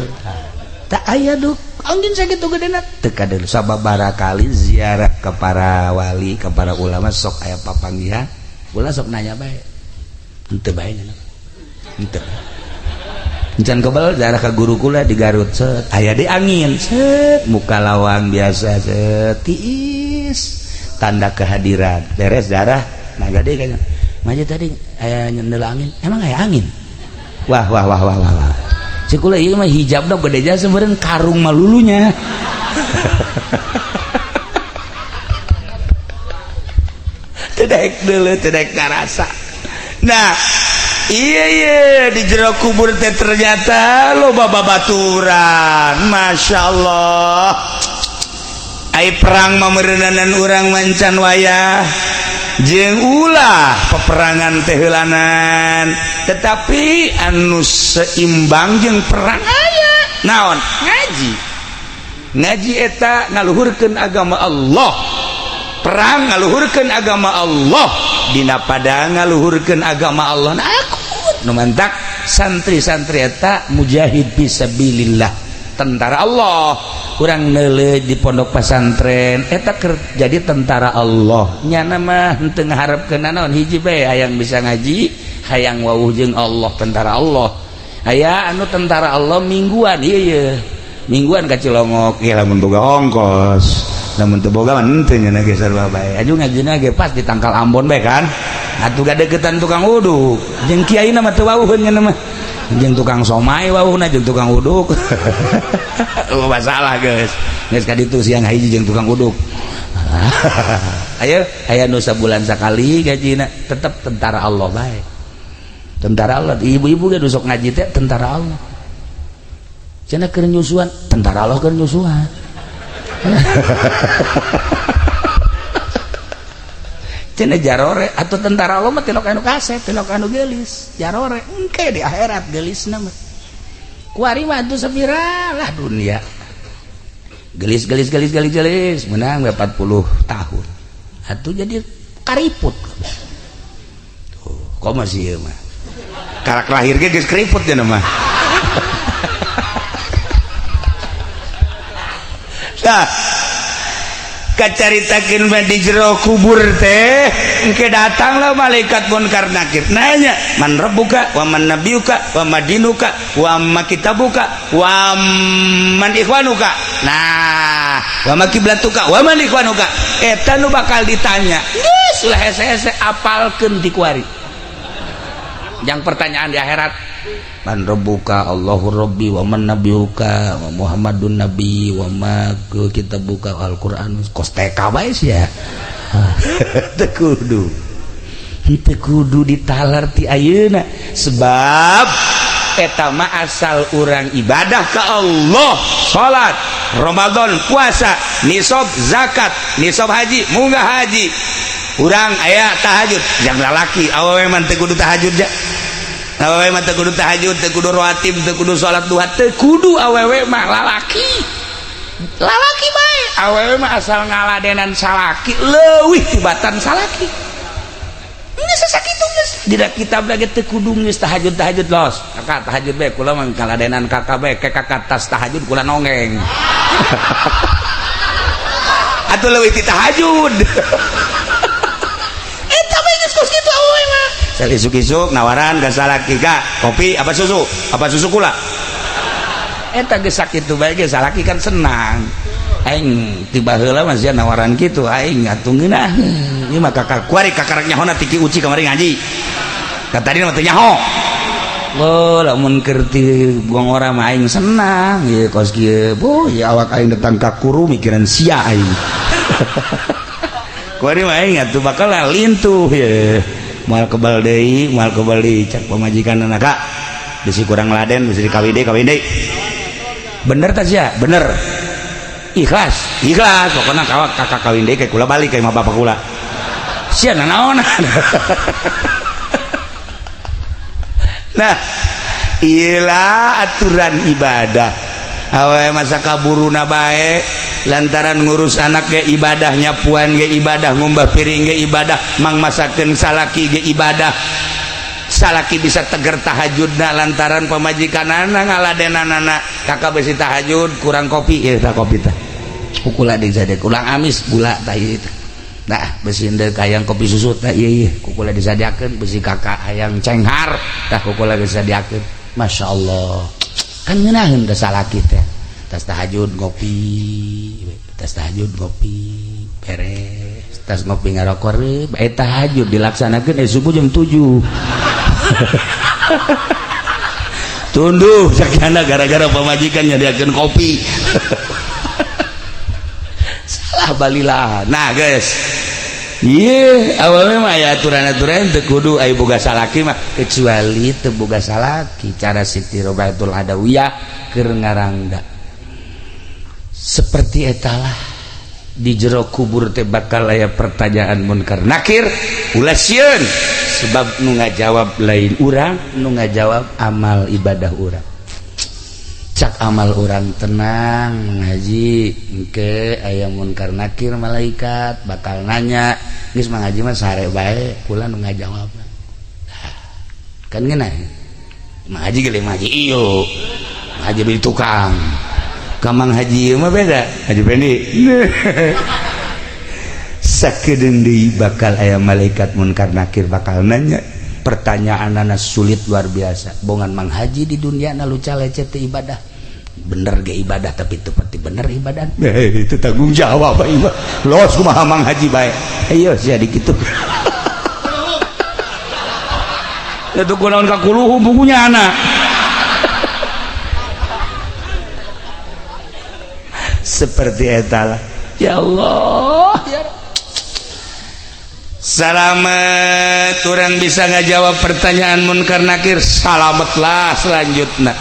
Tak aya duh angin sakitu gedena teu kadeuleu. Sababaraha kali ziarah ke para wali, ke para ulama, sok aya papanggihan, ulah sok nanya bae. Henteu bae nya. Henteu. Encan kebel ziarah ka guru kula di Garut, set aya di angin, set muka lawang biasa, set tiis, tanda kehadiran. Beres ziarah, naga deui kayaknya. "Maja, tadi aya nyendel angin." "Emang aya angin?" Wah wah wah wah wah wah. Cek kula ieu mah hijabna gede jasa meureun karung malulunya. Teu daek deuleu, teu daek ngarasa. Nah, iya iya, di jero kubur teh ternyata loba babaturan. Masya Allah. Ai perang mah meureunanan urang mancan wayah jeung ulah peperangan teh heulanan, tetapi anu seimbang jeung perang aya naon? Ngaji. Ngaji eta ngaluhurkeun agama Allah, perang ngaluhurkeun agama Allah, dina padang ngaluhurkeun agama Allah. Nah, aku nu mantak santri-santri eta mujahid fisabilillah, tentara Allah. Kurang neuleuh di pondok pesantren eta jadi tentara Allah. Nyana mah henteu ngaharepkeun naon, hiji bae, hayang bisa ngaji, hayang wawuh jeung Allah, tentara Allah. Aya anu tentara Allah mingguan, ieu ye mingguan ka Cilongok ieu, lamun boga ongkos, lamun teu boga mah henteu nya ge, sarua bae. Aju ngajina ge pas di tangkal Ambon bae kan atuh, gadeukeutan tukang uduk jeung kiai mah teu wawuheun nya mah, jeung tukang somai wawuhna, jeung tukang uduk. Oh, masalah geus geus ka ditu siang hiji jeung tukang uduk. Ayo, aya nu sabulan sakali gajina, tetep tentara Allah bae, tentara Allah. Ibu-ibu ge sok ngaji teh tentara Allah. Cenah keur nyusuan, tentara Allah keur nyusuan. Cenah jarore atau tentara Allah mah tilok anu kaset, tilok anu geulis. Jarore engke di akhirat geulisna mah. Kuari mah atuh sapira lah dunia. Gelis gelis gelis gelis gelis menang 40 tahun. Atuh jadi kariput. Tuh, kok masih ieu mah. Karak lahir ge geus keriput nya mah. Nah, kacaritakeun mah di jero kubur teh engke datanglah malaikat munkar nakir nanya man rabbuka wa man nabiyuka wa madinuka wa ma kitabuka wa man ikhwanuka. Nah, wa ma kiblatuka wa man ikhwanuka, eta nu bakal ditanya. Geus ulah hese-hese apalkeun ti kuari. Yang pertanyaan di akhirat, man rabbuka Allahu rabbi wa man nabiyuka wa Muhammadun nabi wa ma kitabuka Al-Qur'an. Kos TK bae sia. Teu kudu. Teu kudu ditalar ti ayeuna sebab eta mah asal urang ibadah ka Allah, salat, Ramadan, puasa, nisab zakat, nisab haji, munggah haji. Urang aya tahajud, jang lalaki awewe mah teu kudu tahajud ja. Awewe mah teu kudu tahajud, teu kudu rawatib, teu kudu salat duha, teu kudu awewe mah lalaki. Lalaki bae, awewe mah asal ngaladenan salaki leuwih tibatan salaki. Geus sakitu geus. Dina kitab lagi teu kudu geus tahajud-tahajud los. Kakak tahajud bae kula mah ngaladenan kakak bae ke kakak tas tahajud kula nongeng. Atuh leuwih ti tahajud. Eta bae geus kos kitu awewe mah. Isuk-isuk nawaran ka salaki, ka kopi apa susu? Apa susu kula? Eta geus sakitu bae geus salaki kan senang. Aing tiba heula mah sia nawaran kitu aing atuh ngeunah. Ieu mah kakak kuari kakarak nyahona tiki uci kamari ngaji. Ka tadi mah teu nyaho. Oh, lamun keur ti buang ora mah aing senang ieu kos kieu. Boh, ya awak aing datang ka kuru mikiran sia aing. Kuari mah aing atuh bakal lintuh ye. Moal kebal deui, moal kebal deui cak pamajikanna kak. Bisi kurang laden, bisi kawin deui, kawin deui. Bener tah sia? Bener. Ikhlas. Ikhlas, pokokna kawak kakak kawin deui kayak kula balik ka imah bapak kula. Sia nanaonan. Nah, ilah aturan ibadah. Awe masa kaburuna bae lantaran ngurus anak ge ibadahnya, puan ge ibadah, ngumbah piring ge ibadah, mang masakeun salaki ge ibadah. Salaki bisa teger tahajudna lantaran pamajikanana ngaladenanana. Kakak besi tahajud kurang kopi, ya tah kopi tah. Kukula deui sadek ulang amis gula tah ieu tah. Nah, besi deuk hayang kopi susu tah ieu ieu kukula disadiakeun, besi kakak hayang cenghar tah kukula disadiakeun. Masya Allah. Kan ngeunaheun teh salaki teh. Tas tahajud ngopi, tas tahajud ngopi, beres. Tas ngopi ngarokok bae tahajud dilaksanakeun subuh jam 7. Tunduh sakjana gara-gara pamajikan nyadiakeun kopi. Salah balilah. Nah, guys. Iya, awalnya mah aya aturan-aturan teu kudu aya boga salaki mah kecuali teu boga salaki cara Siti Robiatul Adawiyah keur ngarangda. Seperti etalah di jero kubur teh bakal aya pertanyaan munkar nakir ulah sieun sebab nu ngajawab lain urang, nu ngajawab amal ibadah urang. Cak amal urang tenang ngaji engke aya munkar nakir malaikat bakal nanya geus mah ngaji mah sare bae kula nu ngajawab. Kan ngeunah mah haji ge mah haji ieu mah haji beli tukang ka Mang Haji mah beda Haji Pendi. Sakedeung deui bakal aya malaikat munkar nakir bakal nanya pertanyaanana sulit luar biasa. Bongan Mang Haji di dunia na luca lecet teh ibadah bener ge ibadah tapi teu pati bener ibadah. Itu tanggung jawab bae mah. Los kumaha Mang Haji bae. Ayo sia dikitu. Itu kunaon ka kuluhu bukunya anak. Seperti eta lah. Ya Allah ya. Salamet orang bisa ngajawab pertanyaan munkar nakir, salametlah selanjutnya.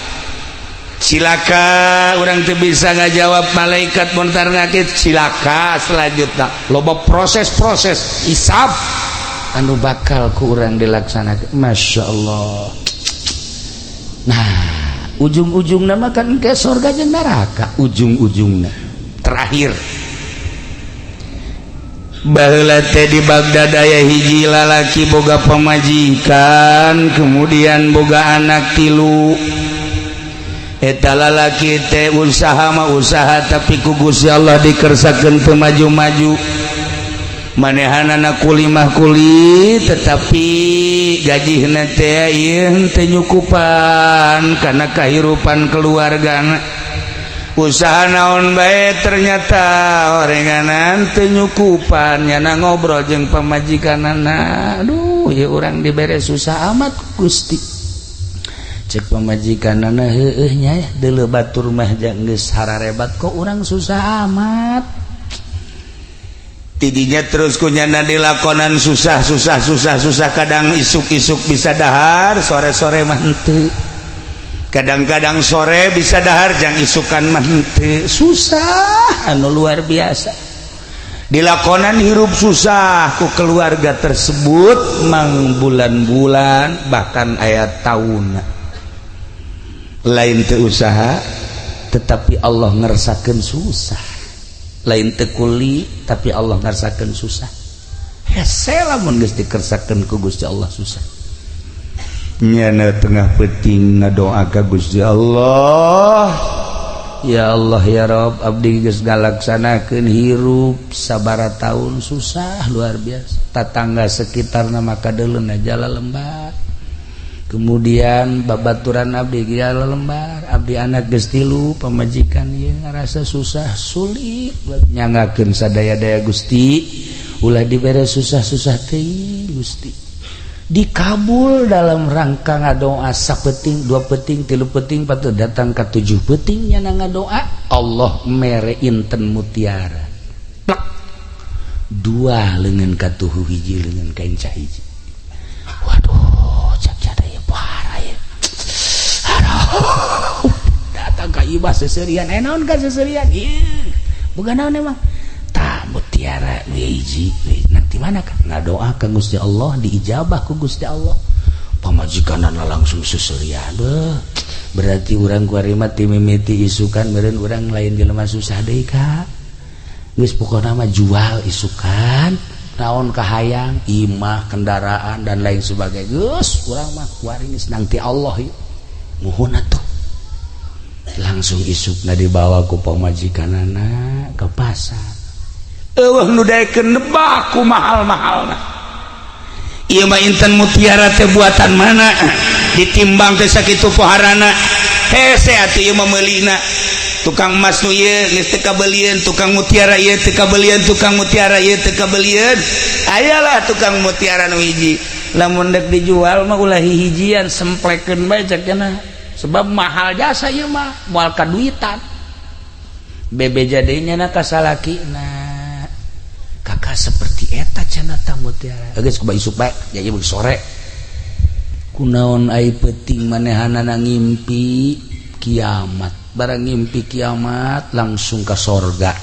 Cilaka urang teu bisa ngajawab malaikat munkar nakir, cilaka. Selanjutnya loba proses-proses hisab anu bakal ku urang dilaksanakan. Masya Allah. Nah, ujung-ujung nama kan ke surga jeung neraka ujung-ujungna terakhir. Baheula teh di Baghdad aya hiji lalaki boga pamajikan, kemudian boga anak tilu. Eta lalaki teh usaha mah usaha, tapi ku Gusti Allah dikersakeun teu maju-maju. Manehanana kuli mah kuli, tetapi gajihna teh ieu teu nyukupan kana kahirupan keluargana. Usaha naon bae ternyata orenganan teu nyukupan. Nyana ngobrol jeung pamajikanana, "Aduh, ya urang dibere susah amat, Gusti." Cek pamajikanana, "Heueuh nya, deuleu batur mah geus hararebat, kok urang susah amat?" Tidinya terus ku nyana dilakonan susah, susah, susah, susah. Kadang isuk-isuk bisa dahar, sore-sore mah henteu. Kadang-kadang sore bisa dahar, jang isukan mah henteu. Susah anu luar biasa dilakonan, hirup susah ku keluarga tersebut mang bulan-bulan, bahkan aya tahun. Lain teu usaha, tetapi Allah ngersakeun susah. Lain teu kuli, tapi Allah ngersakeun susah. Hese lamun geus dikersakeun ku Gusti Allah susah. Nyana tengah peuting ngadoa ka Gusti Allah, "Ya Allah, ya Rob, abdi geus ngalaksanakeun hirup sabara tahun susah luar biasa. Tatangga sekitar nama kadeuleun jala lembar, kemudian babaturan abdi jala lembar. Abdi anak geus tilu, pamajikan ieu ngarasa susah sulit. Nyanggakeun sadaya-daya, Gusti, ulah dibere susah-susah teuing, Gusti." Dikabul. Dalam rangka ngadoa sapeuting, dua peuting, tilu peuting, patut datang ke tujuh peuting, nyana ngadoa, Allah mere inten mutiara plak dua, lengan katuhu hiji, lengan kain hiji. Waduh, cak cada ya, parah ya. Aduh, datang ka ibah seserian. Eh, naon ka seserian? Ieu bukan naon emang tah mutiara hiji. Nanti mana kan ngadoa ke Gusti Allah, diijabah ku Gusti Allah. Pamajikanana langsung seserian. Beuh, berarti urang kuari mah ti mimiti isukan meureun urang lain jelema susah deui ka. Geus, pokona mah jual isukan naon kahayang, imah, kendaraan, dan lain sebagainya. Geus, urang mah kuari geus nang ti Allah ieu. Muhun atuh. Langsung isukna dibawa ku pamajikanana ke pasar. Eueuh nu daekeun nebak ku mahal-mahalna. Ieu mah intan mutiara teh buatan mana? Ditimbang teh sakitu poharana. Hese atuh ieu mah meulina. Tukang emas nu ieu geus teu kabelieun, tukang mutiara ieu teu kabelieun, tukang mutiara ieu teu kabelieun. Ayalah tukang mutiara nu hiji. "Lamun dek dijual mah ulah hihijian, semplekeun bae," cek cenah. "Sebab mahal jasa ieu mah, moal kaduitan." Bebeja deui nya ka salakina, "Kakak, seperti eta cenah ta mutiara." Geus, kuba isuk bae, jadi sore. Kunaon ai peuting manehanana ngimpi kiamat? Barang ngimpi kiamat langsung ke sorga.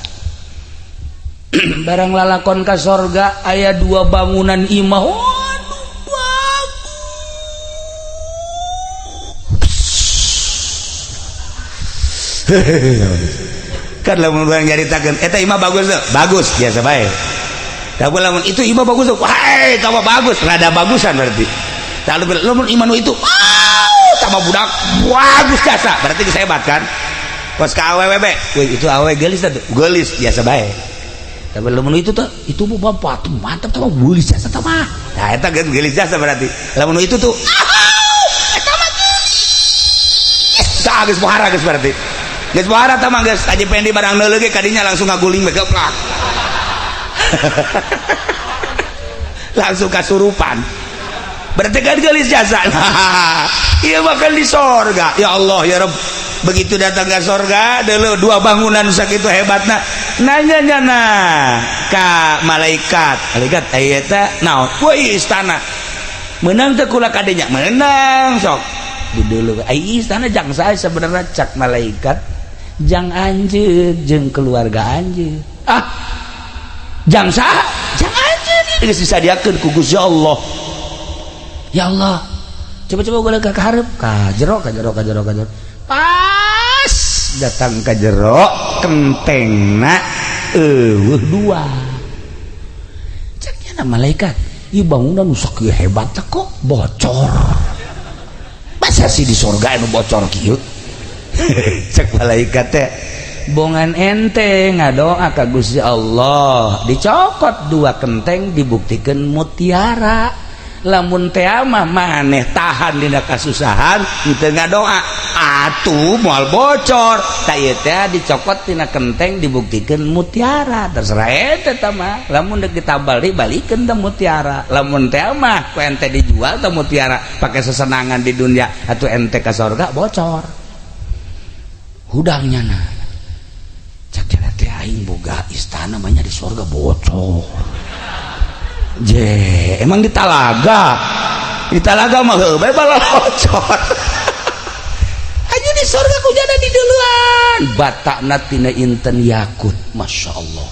Barang lalakon ka sorga, aya dua bangunan imah. Waduh, bagus Kan lamun urang nyaritakeun eta imah bagus tuh, bagus biasa bae. Tapi lamun itu imah bagus tuh, wah, tambah bagus, rada bagusan berarti. Lalu lamun imah nu itu, wow, tambah budak bagus jasa, berarti geus hebat kan. Kos ka awewe be, wih, itu awewe geulis tuh, geulis biasa bae. Tapi lamun itu tuh, itu bu bapak tuh mantap, tambah geulis jasa tambah. Nah, eta geus geulis jasa berarti. Lamun itu tuh, eta mah geus, tah geus pohara geus berarti. Geus pohara tah mah geus Haji Pendi barang neuleuh ge kadinya langsung ngaguling bae, geplak. Langsung kasurupan. Berarti kan geulis jasa. Iya, bahkan di sorga. Ya Allah, ya Rabb. Begitu datang ke sorga, dulu dua bangunan sakitu hebatna. Nanya nyana ka malaikat. Malaikat, aya eta naon? Wah, istana. Menang teu kula kadenya? Menang sok. Di dulu ai istana jang saya sebenarnya. Cak malaikat, jang anjeun jeung keluarga anjeun. Ah, jang saha? Jang anjeun. Geus disadiakeun ku Gusti Allah. Ya Allah, coba-coba gue ke hareup, ka jero, ka jero, ka jero, ka jero. Pas Datang ke jero, kentengna euweuh dua. Ceknya malaikat, ieu bangunan nu sakieu hebat kok bocor? Masa sih di surga anu bocor kieu? Cek malaikat teh, bongan ente ngadoa ka Gusti Allah, dicokot dua kenteng, dibuktikan mutiara. Lamun teh mah maneh tahan dina kasusahan, teu ngadoa, atuh moal bocor. Tak, ieu teh dicokot tina kenteng, dibuktikan mutiara. Terserah ente tah mah, lamun deuk ditabal deui, balikeun teh mutiara. Lamun teh mah ku ente dijual teh mutiara, pakai sesenangan di dunia, atau ente ka sorga bocor hudangnya. Nah, cak teh, aing boga istana mah di sorga bocor. Je, emang di talaga? Di talaga mah heuh bae bocor. Aja di sorga ku jana di duluan batakna tina inten yakut, masya Allah.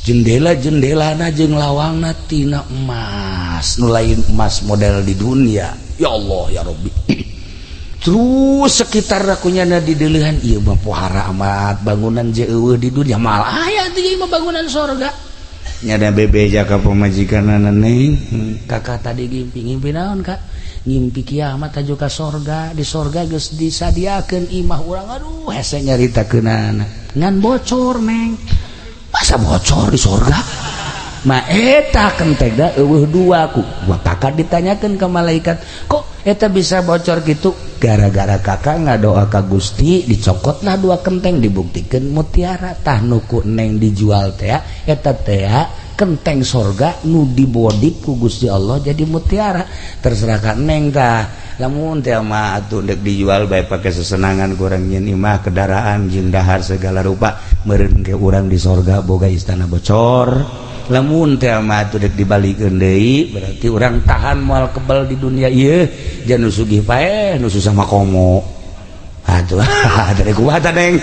Jendela jendelana jeung lawangna tina emas, nu lain emas model di dunia. Ya Allah, ya Rabbi. Terus sekitar akunya di deulehan, ieu mah pohara amat bangunan je eueuh di dunia, malah aya teh mah bangunan sorga. Nyada bebeja ka pamajikan, "Neng." Kakak tadi ngimpi. Ngimpi naon, Kak? Ngimpi kiamat aju ka sorga, di sorga geus disadiakeun imah urang. Aduh, hese nyaritakeunana, ngan bocor, Neng. Masa bocor di sorga ma? Eta kentengna eueuh dua. Ku kakak ditanyakan ke malaikat, kok eta bisa bocor gitu? Gara-gara kakak ngadoa ka Gusti, dicokotlah dua kenteng, dibuktikan mutiara. Tah, nu ku Neng dijual teh eta teh kenteng sorga nu dibodip ku Gusti Allah jadi mutiara. Terserah ka Neng tah, Lamun teh mah atuh dek dijual bae, pakai sesenangan, kurang nyeun imah, kendaraan jeung dahar segala rupa, meureun ke urang di sorga boga istana bocor. Lamun teh mah atuh dek dibalikeun deui, berarti urang tahan moal kebal di dunia ieu. Jangan nu sugih paeh, nu susah mah komo atuh. Dari kumaha, Neng?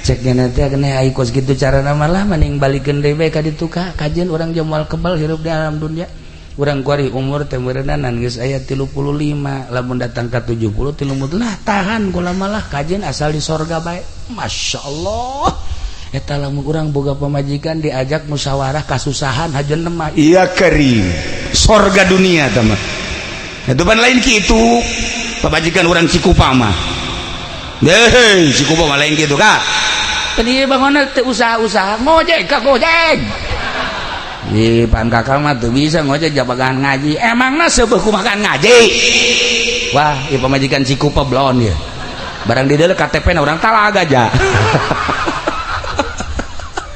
Ceknya nanti kena ai kos kitu carana malah mending balikeun deui bae ka ditu ka kajeun urang jeung moal kebal hirup di alam dunia. Urang kuari umur teh meureunnan geus aya 35, lamun datang ka 70 30 lah, tahan kula malah kajeun asal di sorga bae. Masya Allah, eta lamun urang boga pamajikan diajak musyawarah kasusahan hajeun mah. Iya, kering sorga dunia tah mah. Itu pan lain kitu pamajikan urang Cikupa mah. Hei, Cikupa mah lain kitu, Kak. Tadi bangun teh usaha-usaha ngojek ka gojek. Di pan kakak mah tuh bisa ngojek jabagan ngaji. Emangna seubeuh kumakan ngaji? Wah, ieu pamajikan Cikupa blon ya. Barang di dalam KTP na urang Talaga aja.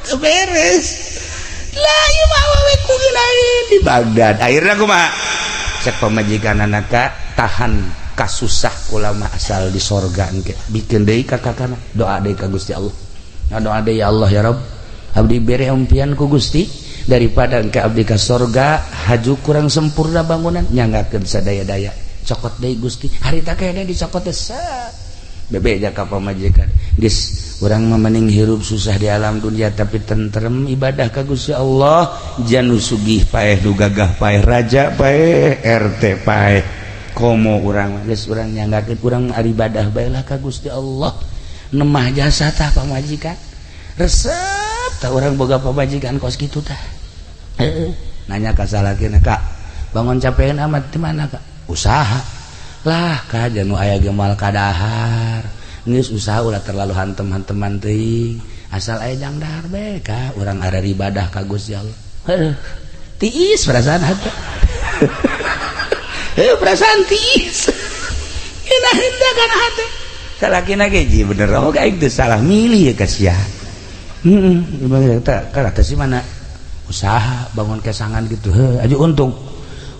Teu beres lah ieu mah, awewe ku di Baghdad. Akhirnya kumaha Cek pamajikan anak, tahan kasusah kula mah asal di sorga engke. Bikin deui ka kakana, doa deui ka Gusti Allah. Nah, doa deui, ya Allah, ya Rabb, abdi bere impian ku Gusti, daripada engke abdi ka sorga haju kurang sempurna bangunan, nyanggakeun sadaya-daya, cokot deui Gusti. Harita kene dicokot teh bebeja ka pamajikan, geus urang mah mending hirup susah di alam dunia tapi tentrem ibadah ka Gusti Allah. Janu sugih paeh, nu gagah paeh, raja paeh, RT paeh, Komo urang geus urang nyanggakeun urang ibadah bae lah ka Gusti Allah. Nemah jasa tah pamajikan, resep tah urang boga pamajikan kos kitu tah. Heeh, nanya ka salakina, "Kak, bangun capean amat di mana, Kak?" "Usaha lah, Kak, janu aya ge moal kadahar. Geus usaha ulah terlalu hantem-hanteman teuing, asal aya jang dahar bae, Kak, urang ada ibadah ka Gusti Allah." Heuh, tiis perasaan hati. Heuh, perasaan tiis. Enak henteu kana hati. Salakina ge, "Ji, bener oh aing teu salah milih ya ka sia." Heeh, kata sih mana usaha bangun kesangan gitu, heuh, aja untung.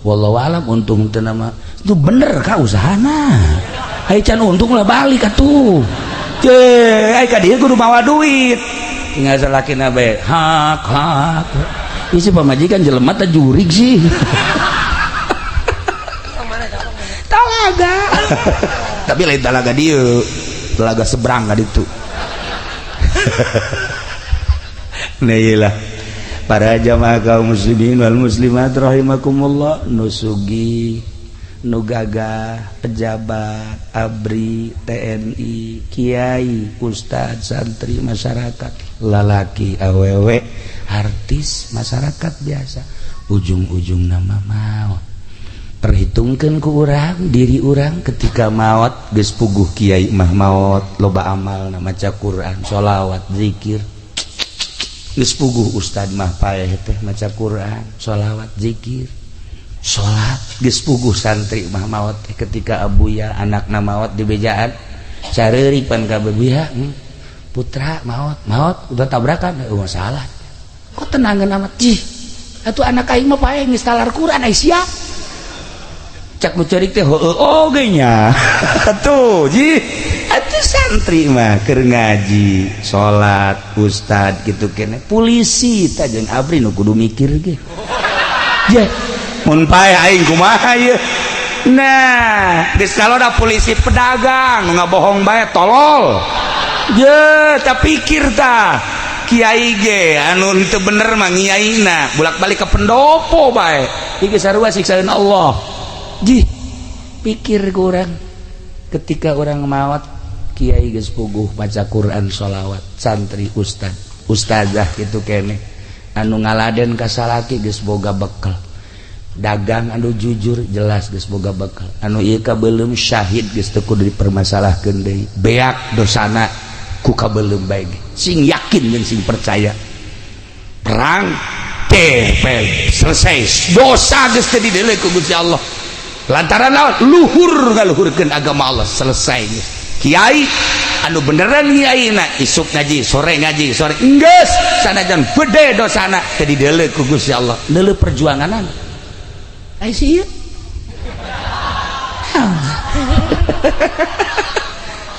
Wallahu alam untung teu nama. Itu bener ka usahana. Ai can untung lah balik atuh. Ce, ai ka dieu kudu mawa duit. Tinggal salakina bae hak hak. Isi pamajikan jelema teh jurig sih. Mana, mana? Talaga. Tapi lain talaga dieu, telaga seberang ka ditu. Nah iyalah para jamaah kaum muslimin wal muslimat rahimakumullah, nu sugih, nu gagah, pejabat, ABRI, TNI, kiai, ustad, santri, masyarakat, lalaki, awewe, artis, masyarakat biasa, ujung-ujung nama maut. Perhitungkan ku urang diri urang ketika maut. Geus puguh kiai mah maut loba amal, maca Quran, sholawat, zikir. Geus puguh ustad mah paeh teh maca Quran, sholawat, zikir, salat. Geus puguh santri mah maot teh ketika abuya anakna maot di bejaan careurik pan ka Buya, putra maot, maot udah tabrakan, oh, masalah kok tenangan amat. Cih, atuh anak aing mah paeh geus talar Quran ai sia. Cak nu ceurik teh heueuh oge nya. Atuh ji, atuh santri mah keur ngaji, salat, ustad gitu kene, polisi tah jeung ABRI nu kudu mikir ge. Ye, mun paeh aing kumaha ye? Nah, geus kalau da polisi, pedagang nu ngabohong bae tolol. Ye, tak pikir tah kiai ge anu teu bener mah ngiaina bolak-balik ke pendopo bae. Ieu sarua siksaeun Allah. Jih, pikir ku urang ketika orang maot, kiai geus puguh maca Quran, sholawat, santri, ustad, ustazah gitu kene, anu ngaladen ka salaki geus boga bekal, dagang anu jujur jelas geus boga bekal, anu ieu kabeuleum syahid geus teu kudu dipermasalahkeun deui, beak dosana ku kabeuleum bae ge. Sing yakin jeung sing percaya, perang teh selesai, dosa geus teu dideuleu ku Gusti Allah lantaran naon? Luhur ngaluhurkeun agama Allah, selesai geus. Kiai anu beneran kiai na isuk ngaji, sore ngaji, sore geus, sanajan gede dosana teu dideuleu ku Gusti Allah, deuleu perjuanganan. Ai sih ieu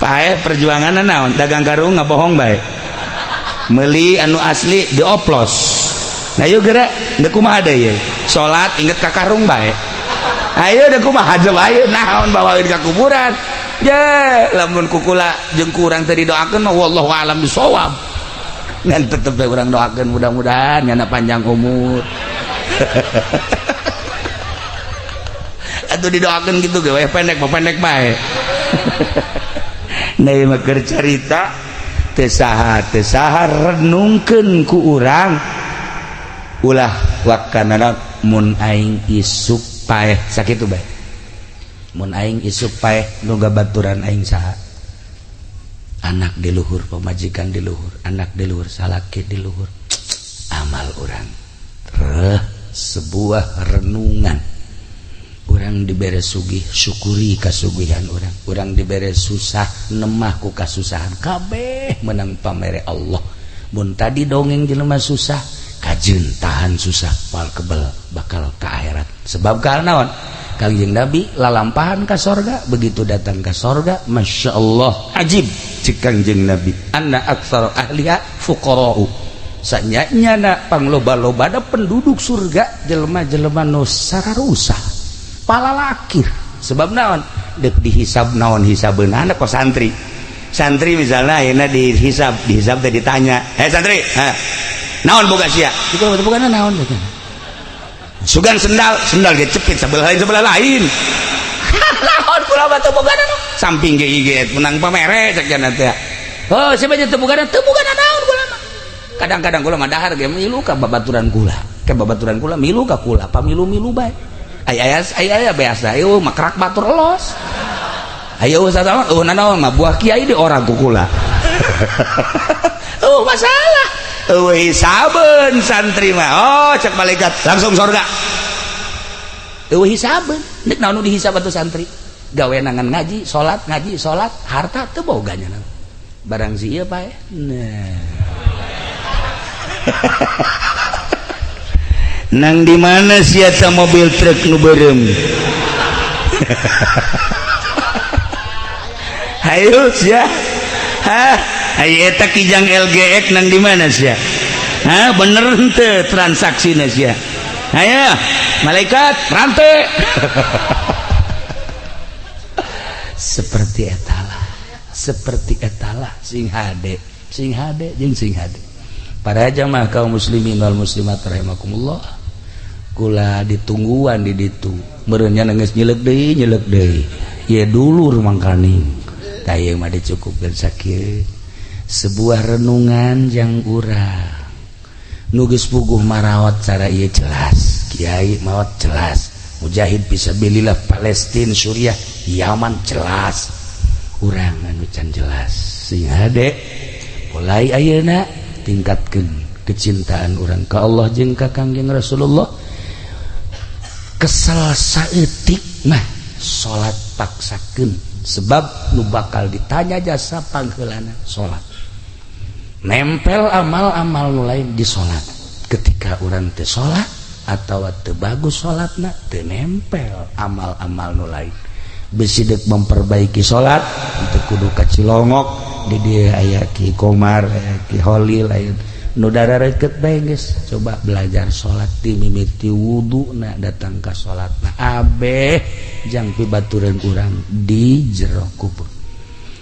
paeh perjuangan naon? Dagang karung ngabohong bae, meuli anu asli dioplos. Nah, yuk gerak deuk kumaha deui? Salat inget ka karung bae. Ayo deuk kumaha coba? Ayo naon bawaeun ka kuburan? Ye, lamun kukula jeung kurang tadi doakeun mah wallahu alam bisawab, ngan tetep bae urang doakeun mudah-mudahan nyana panjang umur. Atuh didoakeun gitu ge we pendek mah pendek bae. Nah, ieu mah keur carita teu saha teu saha, renungkeun ku urang, ulah wakana mun aing isuk paeh sakitu bae. Mun aing isuk paeh, nu gabaturan aing saha? Anak di luhur, pamajikan di luhur, anak di luhur, salaki di luhur, amal urang reh. Sebuah renungan, urang dibere sugih, syukuri kasugihan urang. Urang dibere susah, nemah ku kasusahan, kabeh menang pamere Allah. Mun tadi dongeng jelema susah, kajeun tahan susah, moal kebel bakal ke akhirat. Sebab karena naon? Kangjeng Nabi lalampahan ka sorga. Begitu datang ke sorga, Masya Allah, ajib cek Kangjeng Nabi, anna aktsara ahliha fuqara'u, sanyanya na pangloba-loba da penduduk surga jelema-jelema nu sararusah, palalakir. Sebab naon? Dek dihisab naon hisabeunana? Kok santri santri misalnya ayeuna dihisab, dihisab teh ditanya, "Eh santri, ha, naon boga sia?" Itu boga naon? Sugan sendal, sendal ge cepit sebelah lain, sebelah lain. Naon kula mah teu boga naon? Samping ge ieu menang pamere cek cenah teh. Oh, siapa teu boga, teu boga naon kula mah. Kadang-kadang kula mah dahar ge milu ka babaturan kula, ke babaturan kula milu ka kula, pamilu-milu bae. Aya aya aya aya biasa, ayo makrak batur los. Ayo sama, oh naon mah buah kiai di orang ku kula. Oh, masalah. Eueuh hisabeun santri mah. Oh, cek malaikat langsung surga. Eueuh hisabeun. Nek naon nu dihisab atuh santri? Gawe nangan ngaji, salat, ngaji, salat, harta teu boga nya. Barang si ieu pae. Nah. Nang di mana sia ta mobil truk nu beureum? Hayu sia. Hah? Ayo eta Kijang LGX nang di mana sia? Hah, bener henteu transaksina sia? Ayo, malaikat rantai. Seperti etalah, seperti etalah. Sing hade, sing hade jeung sing hade. Para jamaah kaum muslimin wal muslimat rahimakumullah, kula ditungguan di ditu meureun nya, geus nyelek deui, nyelek deui ye dulur. Mangkaning tah ieu mah dicukupkeun sakieu, sebuah renungan yang urang nu geus puguh marawat cara ieu jelas, kiai maot jelas, mujahid fisabilillah Palestina, Suriah, Yaman jelas. Urang anu can jelas, sing hade. Mulai ayeuna tingkatkeun kecintaan urang ka Allah jeung ka Kangjeng Rasulullah. Kesel saeutik mah salat paksakeun, sebab nu bakal ditanya jasa pangheulana salat. Nempel amal-amal nu lain di salat. Ketika urang teu salat atau teu bagus salatna, teu nempel amal-amal nu lain. Besi dek memperbaiki salat teu kudu ka Cilongok. Di dieu aya Ki Komar, aya Ki Holil, aya nu darareket bae. Geus coba belajar salat ti mimiti wuduna datang ka salatna, abeh jang pibaturan urang di jero kubur.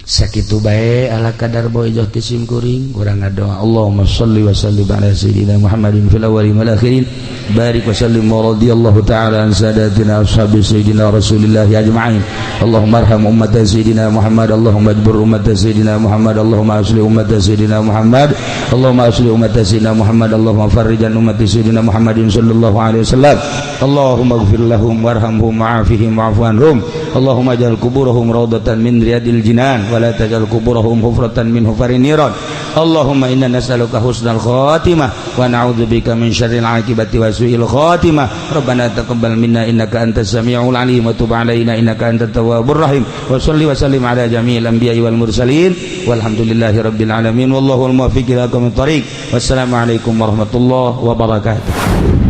Sakitu bae, ala kadar boy ti sim kuring. Urang ngadoa, Allahumma shalli wa sallim ala sayyidina Muhammadin fil awwalin wal akhirin, barik wa sallim wa radhiyallahu ta'ala an sadatina ashabi sayyidina Rasulillah ajma'in. Allahumma arham ummat sayyidina Muhammad, Allahumma ajbur ummat sayyidina Muhammad, Allahumma asli ummat sayyidina Muhammad, Allahumma asli ummat sayyidina Muhammad, Allahumma farrijan ummat sayyidina Muhammadin sallallahu alaihi wasallam. Allahumma ighfir lahum warhamhum wa'afihim wa'fu anhum. Allahumma ij'al kuburahum raudatan min riyadil jinan wa la taj'al kuburahum hufratan min hufarin niran. Allahumma inna nas'aluka husnal khatimah wa na'udzubika min syarril akibati wa su'il khatimah. Rabbana taqabbal minna innaka antas samiul alim wa tub alaina innaka antat tawwabur rahim. Wa salli wa sallim ala jami'il anbiya'i wal mursalin, walhamdulillahi rabbil alamin, wallahu al muwaffiq ila aqwamit thariq. Wassalamu alaikum warahmatullahi wabarakatuh.